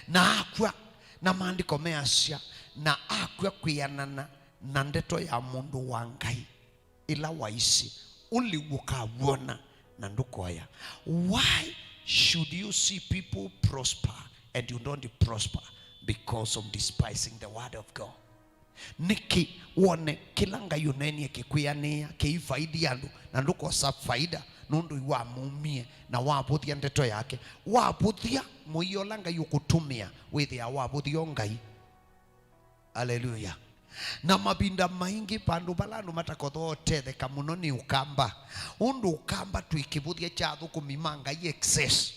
Na akw'a, na maandĩko measya, na akw'a kwĩanana na ndeto ya mũndũ wa Ngai ĩla waisye, ũlĩu ũkaw'ona na ndũkoya. Why should you see people prosper and you don't prosper? Because of despising the word of God. Nĩkĩ wone kĩla Ngai ũneenie kĩkwĩanĩĩa kĩifaidi andũ, na ndũkosa faida nũndũ iwamumie na wavũthya ndeto yake? Wavũthya mũio ũla Ngai ũkũtũmĩa, wĩthĩaa wavũthya o Ngai. Aleluya. Na mavinda maingĩ, vandũ vala andũ matakothoo ũtetheka mũno nĩ Ũkamba. Ũndũ Ũkamba twĩ kĩvũthya kya athũkũmi ma Ngai excess.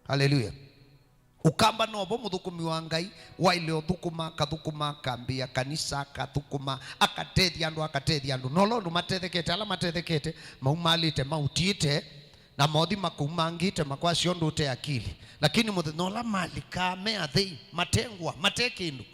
Aleluya. Ũkamba novo mũthũkũmi wa Ngai waĩle ũthũkũma, akathũkũma, akambĩĩa kanisa, akathũkũma, akatethya andũ, akatethya andũ. Na ũla ũndũ matethekete, ala matethekete, maumalĩte, mautiĩte, na mothi makumangĩte, makwasya ũndũ ũte akili. Lakini mũthenya ũla malikaa me athei, mate ngũa, mate kĩndũ,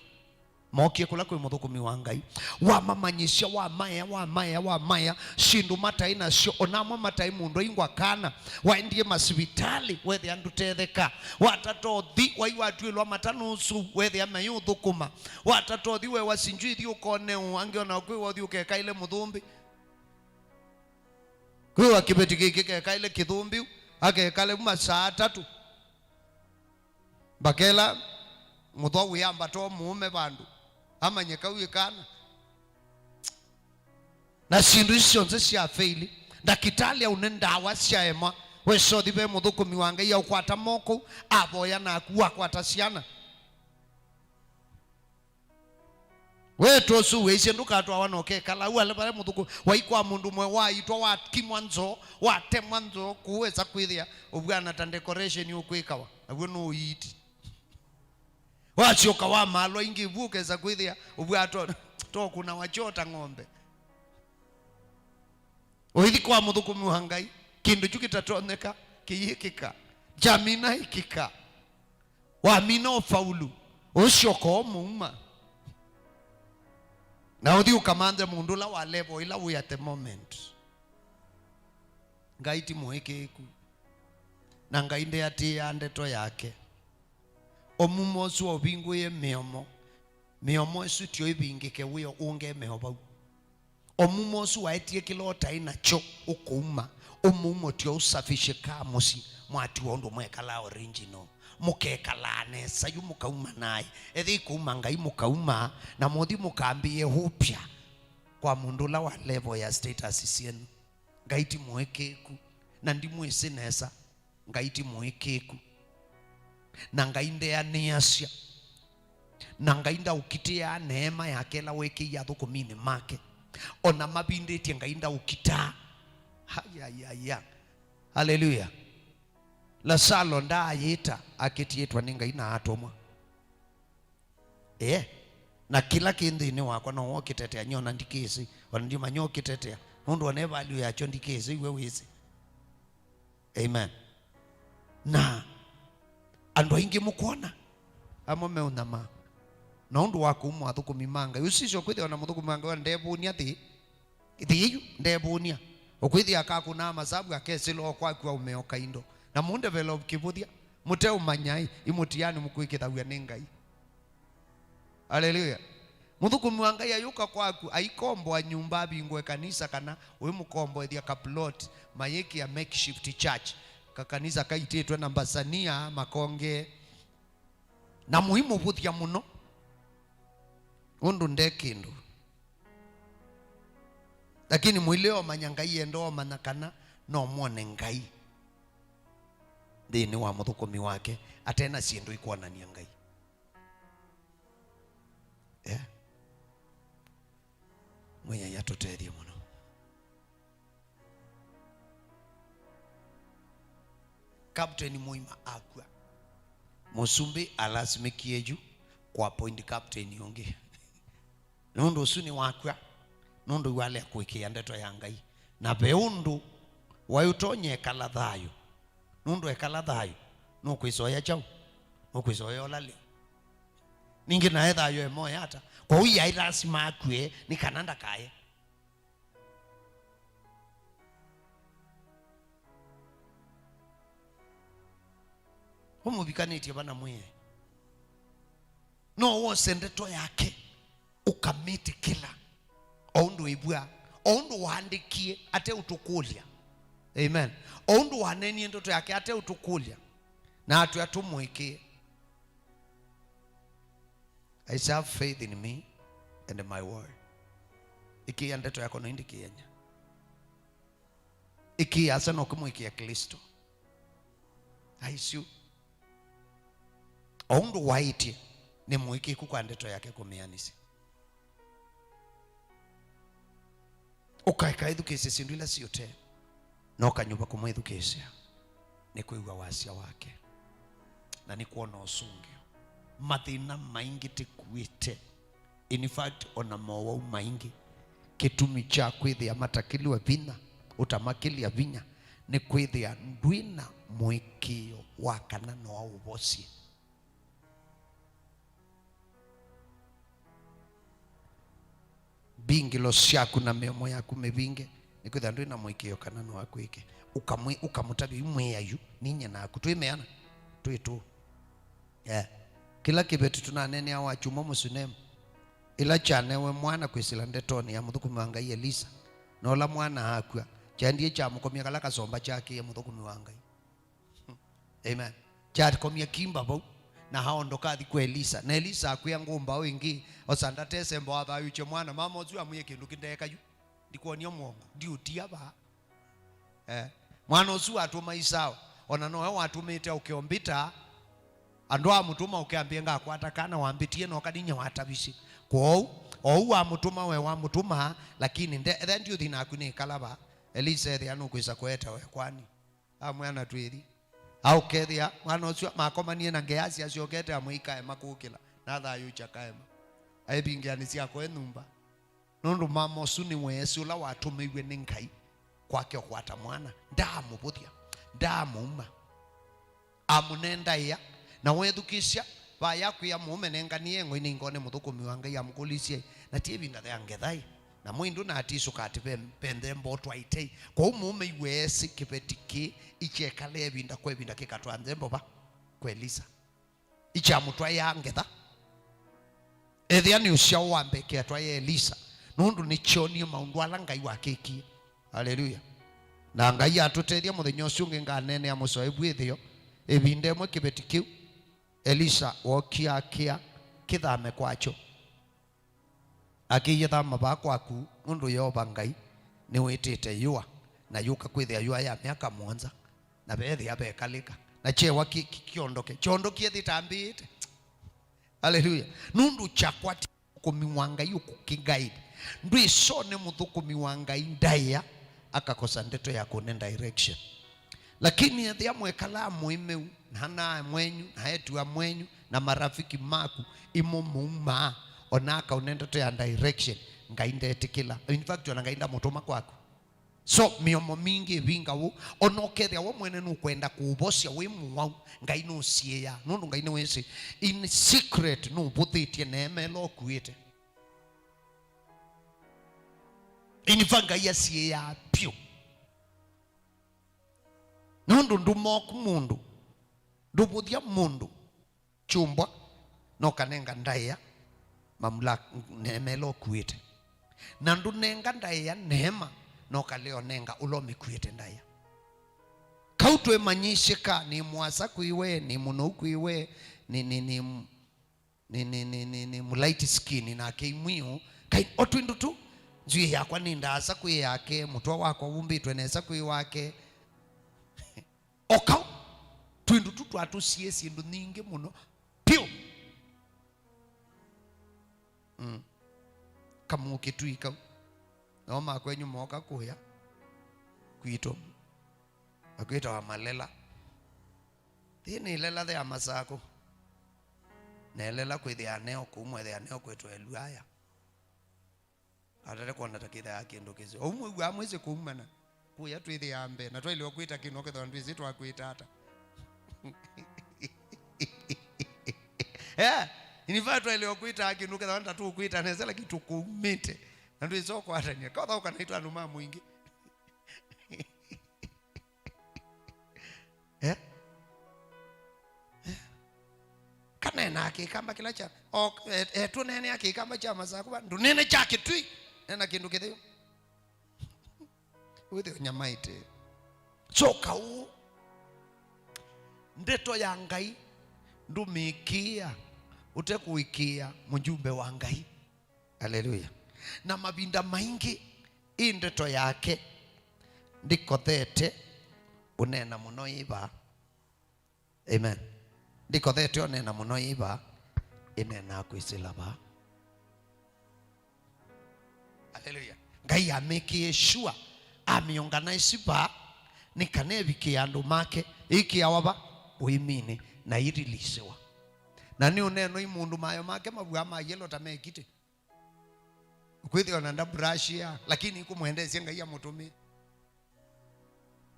mookie kũla kwĩ mũthũkũmi wa Ngai. Wamamanyĩsya, wamaea, wamaea, wamaea syĩndũ mataĩ nasyo, ona amwe mataĩ mũndũ aingwa kana. Waendie masivitalĩ, wethĩa ndũtetheka. Watata ũthi, wai watw'ĩlwa mata nũsu, wethĩa mayĩũthũkũma. Watata ũthi, wewa sinjui ithi ũkone ũ, angĩ ona kwĩwa ũthi ũkekaĩle mũthũmbĩ. Kwĩwa kĩveti kĩkĩ kekaĩle kĩthũmbĩ, akekale masaa atatũ. Mbakela mũthwa wĩambata o mũũme vandũ, amanye kau ĩkana. Na syĩndũ isu syonthe sya feili. Ndakĩtalĩ aune ndawa syaema, wesothi ve mũthũkũmi wa Ngai aũkwata moko, avoya naku, wakwata syana. Wetu ũsu wĩsĩ ndũkatwawa na ũkekala au ale vale mũthũku wai kwa mũndũ mwe waitwa wakimwa nzoo, watemwa nzoo, kũwesa kwĩthĩa ũvw'ana ta decoration ũkwĩkawa. Naw'o nũiiti. Wasyoka wamalwa ingĩ vu ũkesa kwĩthĩa ũvw'a to, tokũnawa kyoo ta ng'ombe. Ũithi kwa mũthũkũmi wa Ngai, kĩndũ kyu kĩtatonyeka kĩyĩkĩka, kyamina ĩkĩka. Wamina ũfaulu, ũsyoka o mũuma. Na ũthi ũkamanthe mũndũ ũla wa level ĩla wĩ at the moment. Ngai ti mũĩkĩĩku. Na Ngai ndeatĩĩaa ndeto yake. O mũuma ũsu waũvingũĩe mĩomo, mĩomo ĩsu tyo ĩvingĩke wĩo ũngemeo vau. O mũuma ũsu waetie kĩla ũtaĩ nakyo ũkũuma, ũmũumo tyo ũsafishe kaa mũsyĩ, mwatiwa ũndũ mwekalaa original. Mũkekalaa nesa yu mũkauma naĩ. Ethĩwa ikũuma Ngai mũkauma, na mũthi mũkambĩĩe upya kwa mũndũ ũla wa level ya status syenu. Ngai ti mũĩkĩĩku, na ndimwĩsĩ nesa. Ngai ti mũĩkĩĩku. Na Ngai ndeanĩasya. Na Ngai ndaũkitĩaa neema yake ĩla wekĩie athũkũminĩ make. O na mavindĩtye, Ngai ndaũkitaa. Ayayaya. Haleluya. Lasalo ndaayĩta akĩtiĩtwa nĩ Ngai na atũmwa. Ee, na kĩla kĩ nthĩnĩ wakwa no wokĩtetea, nyie ona ndikĩsĩ, ona ndimanya ũkĩtetea, nũndũ ona ĩvalio yakyo ndikĩsĩ, iwe wĩsĩ. Amen. Na andũ aingĩ mũkwona, amwe meũnyamaa, na ũndũ wa kũu mwathũkũmi ma Ngai. Ũsisya kwĩthĩwa na mũthũkũmi wa Ngai ndevũnia thĩ, thĩ ĩyu, ndevũnia. Ũkwĩthĩa akakũnaa masavu, akesĩla o kwaku aũmeoka indo. Na mũndevelop kĩvũthya, mũteũmanya-ĩ, imũtiani mũkwĩkĩthaw'a nĩ Ngai. Aleluya. Mũthũkũmi wa Ngai ayũka kwaku, aikomboa nyũmba, avingũe kanisa, kana ũimũkomboethya ka plot, mayĩkĩa makeshift church, kakanisa kaitĩtwe na mbasania, makonge, na mũimũvũthya mũno, ũndũ nde kĩndũ. Lakini mũilea ũmanya Ngai enda ũmanya kana no mwone Ngai nthĩnĩ wa mũthũkũmi wake, ate na syĩndũ ikwonany'a Ngai. Yeah. Mwĩai atũtethye mũno. Captain mũima akw'a. Mũsumbĩ alasimĩkie yu kwa point captain ũngĩ. Nũndũ ũsu nĩwakw'a, nũndũ walea kũĩkĩĩa ndeto ya Ngai. Na ve ũndũ waĩ ũtonya ekala thayũ. Nũndũ ekala thayũ, nũkwĩsoya kyaũ? Nũkwĩsoya ũla lĩu. Ningĩ nae thayũ emoya ata? Kwoou yaĩ lasima akw'e nĩ kana ndakaye. Ũmũvikanĩtye vana mwĩe. No wose ndeto yake, ũkamĩtĩkĩla, o ũndũ ĩvw'a, o ũndũ waandĩkie, ate ũtũkũlya. Amen. O ũndũ waneenie ndeto yake, ate ũtũkũlya. Na atwĩa tũmũĩkĩĩe. I say, "Have faith in me and my word." Ĩkĩĩa ndeto yakwa na indĩkĩĩany'a. Ĩkĩĩa asa no kĩmwĩkĩa Kristo. Aisyu. O ũndũ waĩtye, nĩ mũĩkĩĩku kwa ndeto yake kũmĩanĩsya. Ũkaeka ĩthukĩĩsye syĩndũ ila siũte, na ũkanyuva kũmwĩthukĩĩsya nĩ kwĩw'a wasya wake, na nĩ kwona ũsũngĩo. Mathĩna maingĩ tĩkuĩte. In fact, ona mowau maingĩ, kĩtumi kya kwĩthĩa matakĩlw'a vinya, ũtamakĩlya vinya, nĩ kwĩthĩa ndwĩ na mũĩkĩĩo wa kana no aũvosye. Mbingĩlo syaku na mĩomo yaku mĩvinge, nĩkwĩthĩwa ndwĩ na mũĩkĩĩo kana no akwĩke. Ũkamwĩ-, ũkamũtavya yu mwĩai yu, ninyie naku. Twĩmeana? Twĩ tũũ. Yeah. Kĩla kĩveti tũnaneenea wa kyumwa Mũsunemu, ĩla kyanewe mwana kwĩsĩla ndetonĩ ya mũthũkũmi wa Ngai Elisa, na ũla mwana akw'a, kyaendie kyamũkomya kala kasomba kyakĩie mũthũkũmi wa Ngai. Amen. Kyakomya kimba vau, na aondoka athi kwa Elisa. Na Elisa akwĩa ngũmbaũ ĩngĩ, osa ndatesemba wathayũkye mwana. Mama ũsu amwĩe kĩndũ kĩndeeka yu. Ndikwony'a mwongo. Ndiũtia vaa. Eh. Mwana ũsu watũma isawa. Ona nowe watũmĩte ũkeombita. Andũ amũtũma ũkeambie ngakwata kana wambĩtie no kaninya watavisye. Kwoou, Ou wamũtũma we wamũtũma, lakini nde, etha ndiũthi naku nĩ kalava, Elisa ethĩa nũkwĩsa kũete we kwani. Amwĩa na twĩthi. Aũkethĩa mwana ũsu makomanie na Ngeasi asyokete amwĩikae makũkĩla, na thayũkya kaema. Aĩvingĩanĩsya akoe nyũmba. Nũndũ mama ũsu nĩweesĩ ũla watũmĩiw'e nĩ Ngai kwake ũkwata mwana. Ndaamũvũthya. Ndaamũuma. Amũnendaĩa. Na weethukĩĩsya, vaya kwĩa mũũme nenganie ngoi nĩngone mũthũkũmi wa Ngai amũkũlĩsye, na ti ĩvinda ya ngetha ĩ? Na mwĩndũ na atisũka atĩ ve, ve nthembo ũtwaĩte ĩ? Kwoou mũũme iweesĩ kĩveti kĩĩ ikyekale ĩvinda kwa ĩvinda kĩkatwaa nthembo va? Kwa Elisa. Ikyamũtwaĩa ngetha. Ethĩa nĩ ũsyao wa mbee kĩatwaĩa Elisa, nũndũ nĩkyonie maũndũ ala Ngai wakĩkie. Aleluya. Na Ngai atũtethya mũthenya ũsu ũngĩ nganeenea mũsoevu ĩtheo. Ĩvinda ĩmwe kĩveti kĩu Elisa wookie akĩa kĩthame kwakyo. Akĩie thama vaa kwaku, nũndũ Yeova Ngai nĩwĩtĩte yũa, na yũka kwĩthĩa yũa ya myaka mũonza, na veethĩa vekalĩka, na kyewa kĩ, kĩ, kĩondoke, kyondokie thĩtambĩĩte. Aleluya. Nũndũ kyakwa ti mũthũkũmi wa Ngai ũkũkĩguide. Ndwĩsone mũthũkũmi wa Ngai ndaĩa akakosa ndeto ya kũne direction. Lakini ethĩa mwekalaa mũĩmeu, na anaa mwenyu, na etua mwenyu, na marafiki maku, imo mũumaa, ona akaũne ndeto ya direction, Ngai ndetĩkĩla. In fact, ona Ngai ndamũtũma kwaku. So, mĩomo mingĩ ĩvinga ũu, ona ũkethĩa we mwene nũkwenda kũũvosya wĩ mũwau, Ngai nũsiĩĩaa, nũndũ Ngai nĩwĩsĩ, in secret nũvũthĩtye neema ĩla ũkuĩte. In fact, Ngai asiĩĩaa vyũ. Nũndũ ndũmoku mũndũ, ndũvũthya mũndũ kyũmbwa, na ũkanenga ndaĩa mamulaka neema ĩla ũkuĩte. Na ndũnenga ndaĩa neema, na ũkalea ũnenga ũla ũmĩkuĩte ndaĩa. Kau twĩmanyĩsye ka nĩ mũasa kwĩ we, nĩ mũnou kwĩ we, nĩ, nĩ, nĩ, nĩ, nĩ, nĩ, nĩ, nĩ mũlaiti skin nake imwiũ, kai o twĩndũ tu, nzw'ĩĩ yakwa nĩ ndaasa kwĩ yake, mũtwe wakwa wumbĩtwe nesa kwĩ wake. O kau twĩndũ tu twatũsiĩe syĩndũ nyingĩ mũno vyũ. Mm. Kamũkĩtui kau. Nao makwenyu mooka kũya kwitũ. Akwĩtawa malela. Thĩ nĩ lela thea masakũ. Na ĩlela kwĩthĩa neo kũu mwethĩa neo kwĩtwa ĩluaya. Atate kwona ta kĩthĩa kĩndũ kĩsĩ. Ou mwĩw'aa mwĩsĩ kũumana. Kũya twĩthĩaa mbee. Na twaĩlĩwa kwĩta kĩndũ ũkethwa ndwĩsĩ twakwĩta ata. Eh, in fact, twaĩlĩwa kwĩta kĩndũ ũkethwa nda tũkwĩta nesa, lakini tũkũumĩte. Na ndwĩsĩ ũkwatany'a. Kaũthaũka naitũ andũ ma mũingĩ. Eh? Eh? Kaneenaa kĩkamba kĩla kya o, e, e, tũneenea kĩkamba kya masakũva, ndũnene kya kĩtui, neena kĩndũ kĩtheu. Wĩthĩ ũnyamaĩte. Kyoka ũũ, ndeto ya Ngai ndũmĩĩkĩĩa ũtekũĩkĩĩa mũjumbe wa Ngai. Aleluya. Na mavinda maingĩ, ĩ ndeto yake ndĩkothete ũneena mũno yĩ vaa. Amen. Ndĩkothete ũneena mũno yĩ vaa, ĩneenaa kwĩsĩla vaa. Aleluya. Ngai amĩkĩe sure, amĩorganize vaa, nĩ kana ĩvikĩe andũ make, ĩkĩawa va ũĩminĩ, na irilisiwa. Na nĩ ũneenoi mũndũ mayo make mavua ma yellow ta mekitĩ. Kwĩthĩwa na ndaburashi ya, lakini ikũmwendeesya Ngai amũtũmĩe.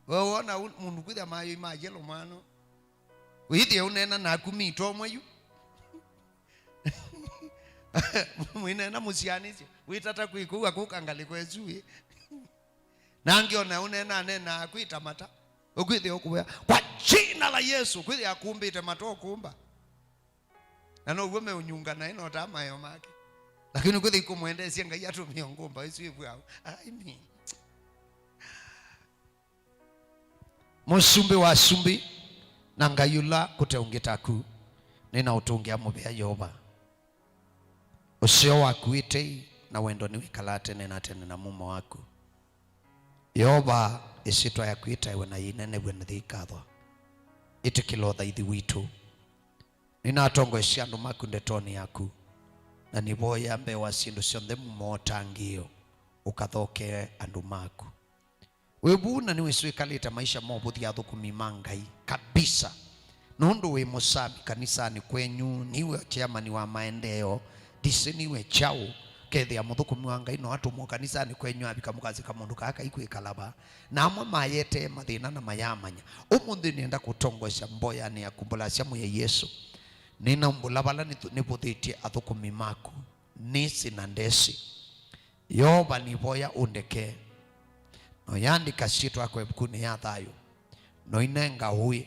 We wona u-, mũndũ kwĩthĩa mayoi ma yellow mwano. Wĩthĩe ũneena naku mito mwe yu. Mwĩneena mũsyaanĩsye. Wĩtata kwĩ kũu akũka ngalĩko ĩsu ĩ. Na angĩ ona ũneena aneenaa kwĩta mata. Ũkwĩthĩa ũkũvea. Kwa jina la Yesu, kwĩthĩa akumbĩte mata ũkũmba. Na now'o meũnyunga naĩ no ta maeo make. Lakini kwĩthĩa ikũmwendeesya Ngai atũmĩe ngũmba ĩsu ĩvw'au. Ai, mi. Mũsumbĩ wa asumbĩ na Ngai ũla kũte ũngĩ taku, nĩnaũtũngĩa mũvea Yeova. Ũseo waku wĩ tei na wendo nĩwĩkalaa tene na tene na mumo waku. Yeova, ĩsyĩtwa yaku yĩtaĩwe na yĩnenevw'e na yĩikathwa. Ĩtĩkĩla ũthaithi witũ. Nĩnatongoesya andũ maku ndetonĩ yaku. Na nĩvoya mbee wa syĩndũ syonthe mumo wa ũtangĩĩo ũkathokee andũ maku. Wĩ vau na nĩwĩsĩ wĩkalĩte maisha ma ũvũthya athũkũmi ma Ngai kabisa. Nũndũ wĩ mũsami kanisanĩ kwenyu, niwe chairman wa maendeeo, ndisĩ niwe kyaũ, kethĩa mũthũkũmi wa Ngai no atũmwo kanisanĩ kwenyu avika mũkasya kamũndũ kaa kaikwĩkala va. Na amwe mayetee mathĩna na mayamanya. Ũmũnthĩ nĩenda kũtongoesya mboyanĩ ya kumbũlasya Mwĩai Yesũ. Nĩnaumbũla vala nĩthu-, nĩvũthĩtye athũkũmi maku. Nĩsĩ na ndesĩ. Yeova, nĩvoya ũndekee. Na ũyandĩka syĩtwa yakwa ĩvukunĩ ya thayũ. Na ũinenga ũĩ.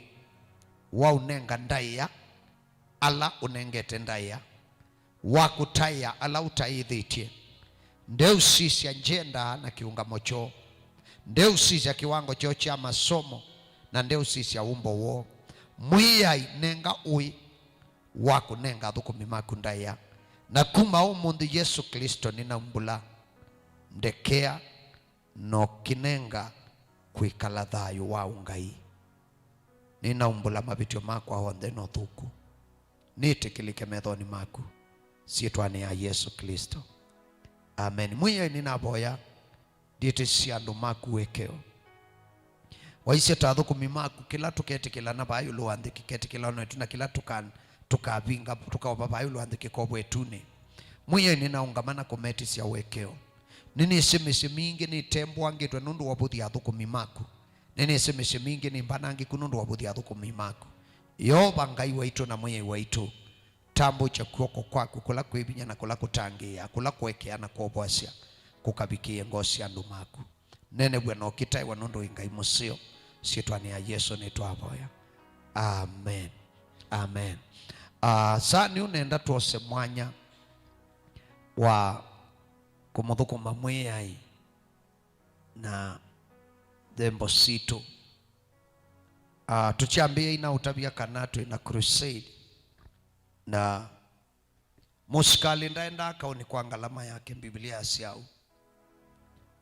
Waũnenga ndaĩa ala ũnengete ndaĩa. Wakũtaĩa ala ũtaĩthĩtye. Ndeũsisya ngyendaa na kĩũngamo kyoo. Ndeũsisya kĩwango kyoo kya masomo, na ndeũsisya wũmbo woo. Mwĩai, nenga ũĩ wa kũnenga athũkũmi maku ndaĩa. Na kuma ũmũnthĩ, Yesũ Klĩsto, nĩnaumbũla ndekea na ũkĩnenga kwĩkala thayũ wa ũngai. Nĩnaumbũla mavĩtyo makwa onthe na ũthũku. Nĩtĩkĩlĩke methonĩ maku, syĩtwanĩ ya Yesũ Klĩsto. Amen. Mwĩai, nĩnavoya ndĩtĩsya andũ maku wĩkeo. Waisye ta athũkũmi maku, kĩla tũketĩkĩlana vaa ĩũlũ wa nthĩ kĩketĩkĩlanwa ĩtu, na kĩla tũka-, tũkavinga, tũkaova vaa ĩũlũ wa nthĩ kĩkovwa ĩtunĩ. Mwĩai, nĩnaũngama na kũmetĩsya wĩkeo. Nĩnĩsĩ mĩsyĩ mingĩ nĩtembũangĩtwe nũndũ wa ũvũthya athũkũmi maku. Nĩnĩsĩ mĩsyĩ mingĩ nĩ mbanangĩku nũndũ wa ũvũthya athũkũmi maku. Yeova Ngai waitũ na Mwĩai waitũ, tambũkya kw'oko kwaku kũla kwĩ vinya na kũla kũtangĩĩaa, kũla kũekea na kwovoasya, kũkavikĩe ngoo sya andũ maku. Nenew'a na ũkĩtaĩwa nũndũ wĩ Ngai mũseo. Syĩtwanĩ ya Yesũ nĩtwavoya. Amen. Amen. Ah, saa nĩ ũnenda twose mwanya wa kũmũthũkũma Mwĩai na nthembo sitũ. Ah, tũkyambĩĩa ina ũtavya kana twĩ na crusade, na mũsikalĩ ndaendaa kaũnĩ kwa ngalama yake, Mbivilia yasya ũu.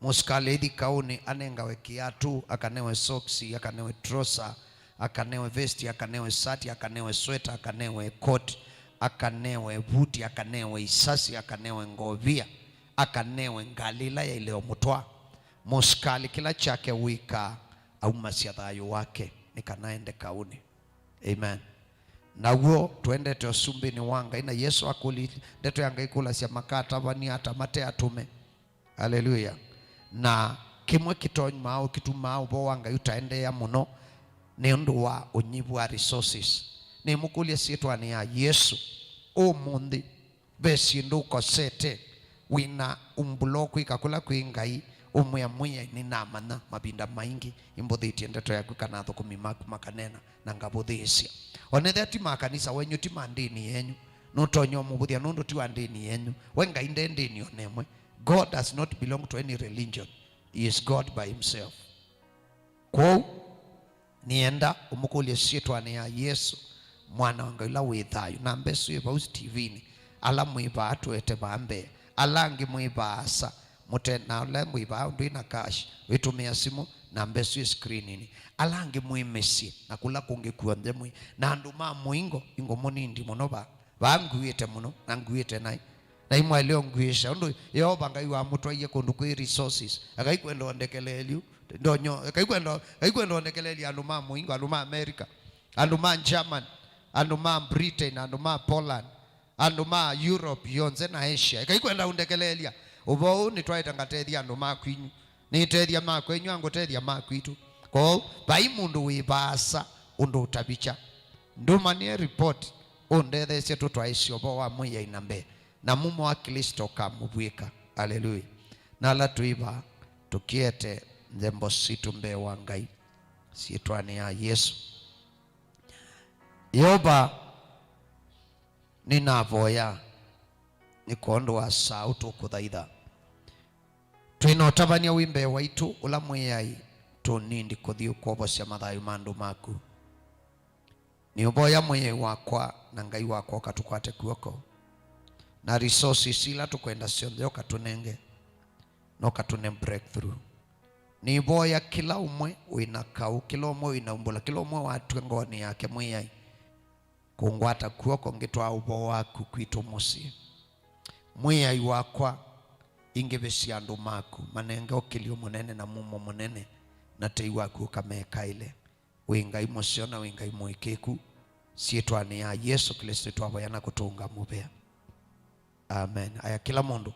Mũsikalĩ aithi kaũnĩ anengawe kĩatũ, akanewe soksi, akanewe trosa, akanewe vesti, akanewe sati, akanewe sweta, akanewe koti, akanewe vuti, akanewe isasi, akanewe ngovia, akanewe ngalĩ ĩla yaĩle ũmũtwaa. Mũsikalĩ kĩla kyake wĩkaa aumasya thayũ wake nĩ kana ende kaũnĩ. Amen. Naw'o tũendete ũsumbĩnĩ wa Ngai, na Yesũ akũlilye, ndeto ya Ngai kũlasya, makatavany'a ata mate atũme? Aleluya. Na kĩmwe kĩtonymaa ũkĩtumaa ũvoo wa Ngai ũtaendeea mũno nĩ ũndũ wa ũnyivu wa resources. Nĩmũkũlya syĩtwanĩ ya Yesũ ũmũnthĩ, ve syĩndũ ũkosete, wĩ na umbũlo kwĩka kũla kwĩ Ngai, ũmwĩa Mwĩai, nĩnamanya mavinda maingĩ imbũthĩtye ndeto yaku kana athũkũmi maku makaneena na ngavũthĩĩsya. O na ethĩwa ti ma kanisa wenyu, ti ma ndĩni yenyu, nũtonya ũmũvũthya nũndũ ti wa ndĩni yenyu. We Ngai nde ndĩni o na ĩmwe. God does not belong to any religion. He is God by himself. Kwoou, nĩenda ũmũkũlye syĩtwanĩ ya Yesũ, Mwana wa Ngai ũla wĩ thayũ. Namba ĩsu ĩ vau T V-inĩ. Ala mwĩ vaa tũete vaa mbee, ala angĩ mwĩ vaasa, mũte na ũla mwĩ vaa ndwĩ na cash, wĩtũmĩa simũ, namba ĩsu ĩ screen-inĩ. Ala angĩ mwĩ mĩsyĩ, na kũla kũngĩ kw'onthe mwĩ, na andũ ma mũingo, ingo mũnindi mũno vaa. Vaa nguĩte mũno, na nguĩte naĩ. Na imwaĩle ũnguĩsya, ũndũ Yeova Ngai wamũtwaie kũndũ kwĩ resources. Akai kwenda ũndekeleelyu, ndonyo, akai kwenda, akai kwenda ũndekeleelya andũ ma mũingo, andũ ma America, andũ ma German, andũ ma Britain, andũ ma Poland, andũ ma Europe yonthe na Asia. Akai kwenda ũndekeleelya. Ũvoo ũũ nĩtwaĩte ngatethya andũ ma kwinyu. Nĩtethya ma kwenyu, angũtethya ma kwitũ. Kwoou, vai mũndũ wĩ vaasa ũndũ ũtavikya. Ndũmanĩe report, ũndetheesye tũtwaĩsye ũvoo wa Mwĩai na mbee, na mumo wa Klĩsto ũkamũvw'ĩka. Aleluya. Na ala twĩ vaa, tũkĩete nthembo sitũ mbee wa Ngai, syĩtwanĩ ya Yesũ. Yeova, nĩnavoya nĩ kwondũ wa saa ũũ tũkũthaitha. Twĩ na ũtavany'a wĩ mbee waitũ, ũla Mwĩai tũnindi kũthi ũkwovosya mathayũ ma andũ maku. Nĩũvoya Mwĩai wakwa na Ngai wakwa ũkatũkwate kw'oko, na resources ila tũkwenda syonthe ũkatũnenge, na ũkatũne breakthrough. Nĩvoya kĩla ũmwe wĩ na kaũ, kĩla ũmwe wĩ na umbũla, kĩla ũmwe watw'a ngoonĩ yake, Mwĩai, kũngwata kw'oko ngĩtwaa ũvoo waku kwitũ mũsyĩ. Mwĩai wakwa, ingĩvĩsya andũ maku, manenge ũkĩlyo mũnene na mumo mũnene, na tei waku ũkamekaĩle. Wĩ Ngai mũseo na wĩ Ngai mũĩkĩĩku. Syĩtwanĩ ya Yesũ Klĩsto twavoya na kũtũnga mũvea. Amen. Aya, kĩla mũndũ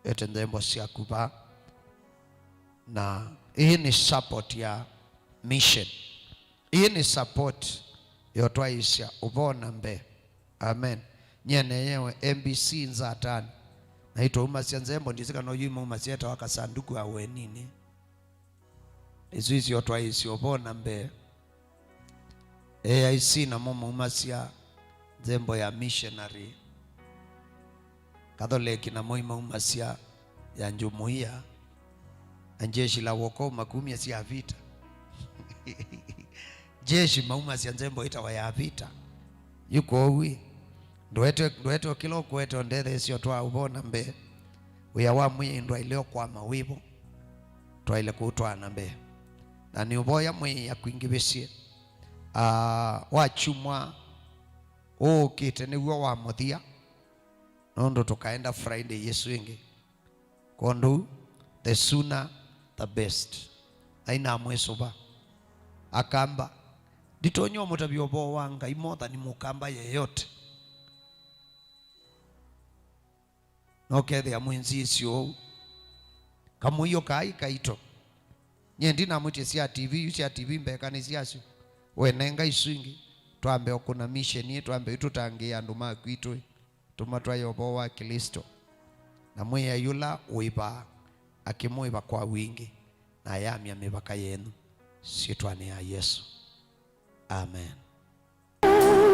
ete nthembo syaku vaa. Na ĩĩ nĩ support ya mission. Ĩĩ nĩ support yotwaĩsya ũvoo na mbee. Amen. Nyie neyewe M B C Nzatani. Na itwaumasya nzembo, ndisi kana oyu imaumasya etawa kasanduku ya weninĩ. Isu isyo twaĩsya ũvoo na mbee. A I C namo maumasya nzembo ya missionary. Katholeki namo imaumasya ya njumuia. Na jeshi la wokovu makumya sya vita. Jeshi maumasya nzembo ĩtawa ya vita. Yu kwoou ĩ, ndũete, ndũete o kĩla ũkũete o ndetheesyo twa ũvoo na mbee. Wĩa wa Mwĩai ndwaĩle ũkwama wĩvo. Twaĩle kũũtwaa na mbee. Na nĩũvoya Mwĩai akwingĩvĩsye. Aa, wa kyumwa ũũkĩte nĩw'o wa mũthya, nũndũ tũkaenda Friday ĩsu ĩngĩ. Kwondũ, the sooner the best. Ainamwĩsũva. Akamba, nditonya ũmũtavya ũvoo wa Ngai more than mũkamba yeyote. Na ũkethĩa mwĩnzĩĩsyo ũu. Kamũio kaĩ kaito. Nyie ndinamwĩtye sya T V, yu sya T V mbeka nĩ syasyo. We nenga isu ingĩ, twambe ũkũna mission ĩ, twambe yu tũtangĩĩa andũ ma kwitũ ĩ. Tũmatwae ũvoo wa Klĩsto. Na Mwĩai ũla ũĩvaa, akĩmũĩva kwa wingĩ, na ayamya mĩvaka yenyu, syĩtwanĩ ya Yesũ. Amen.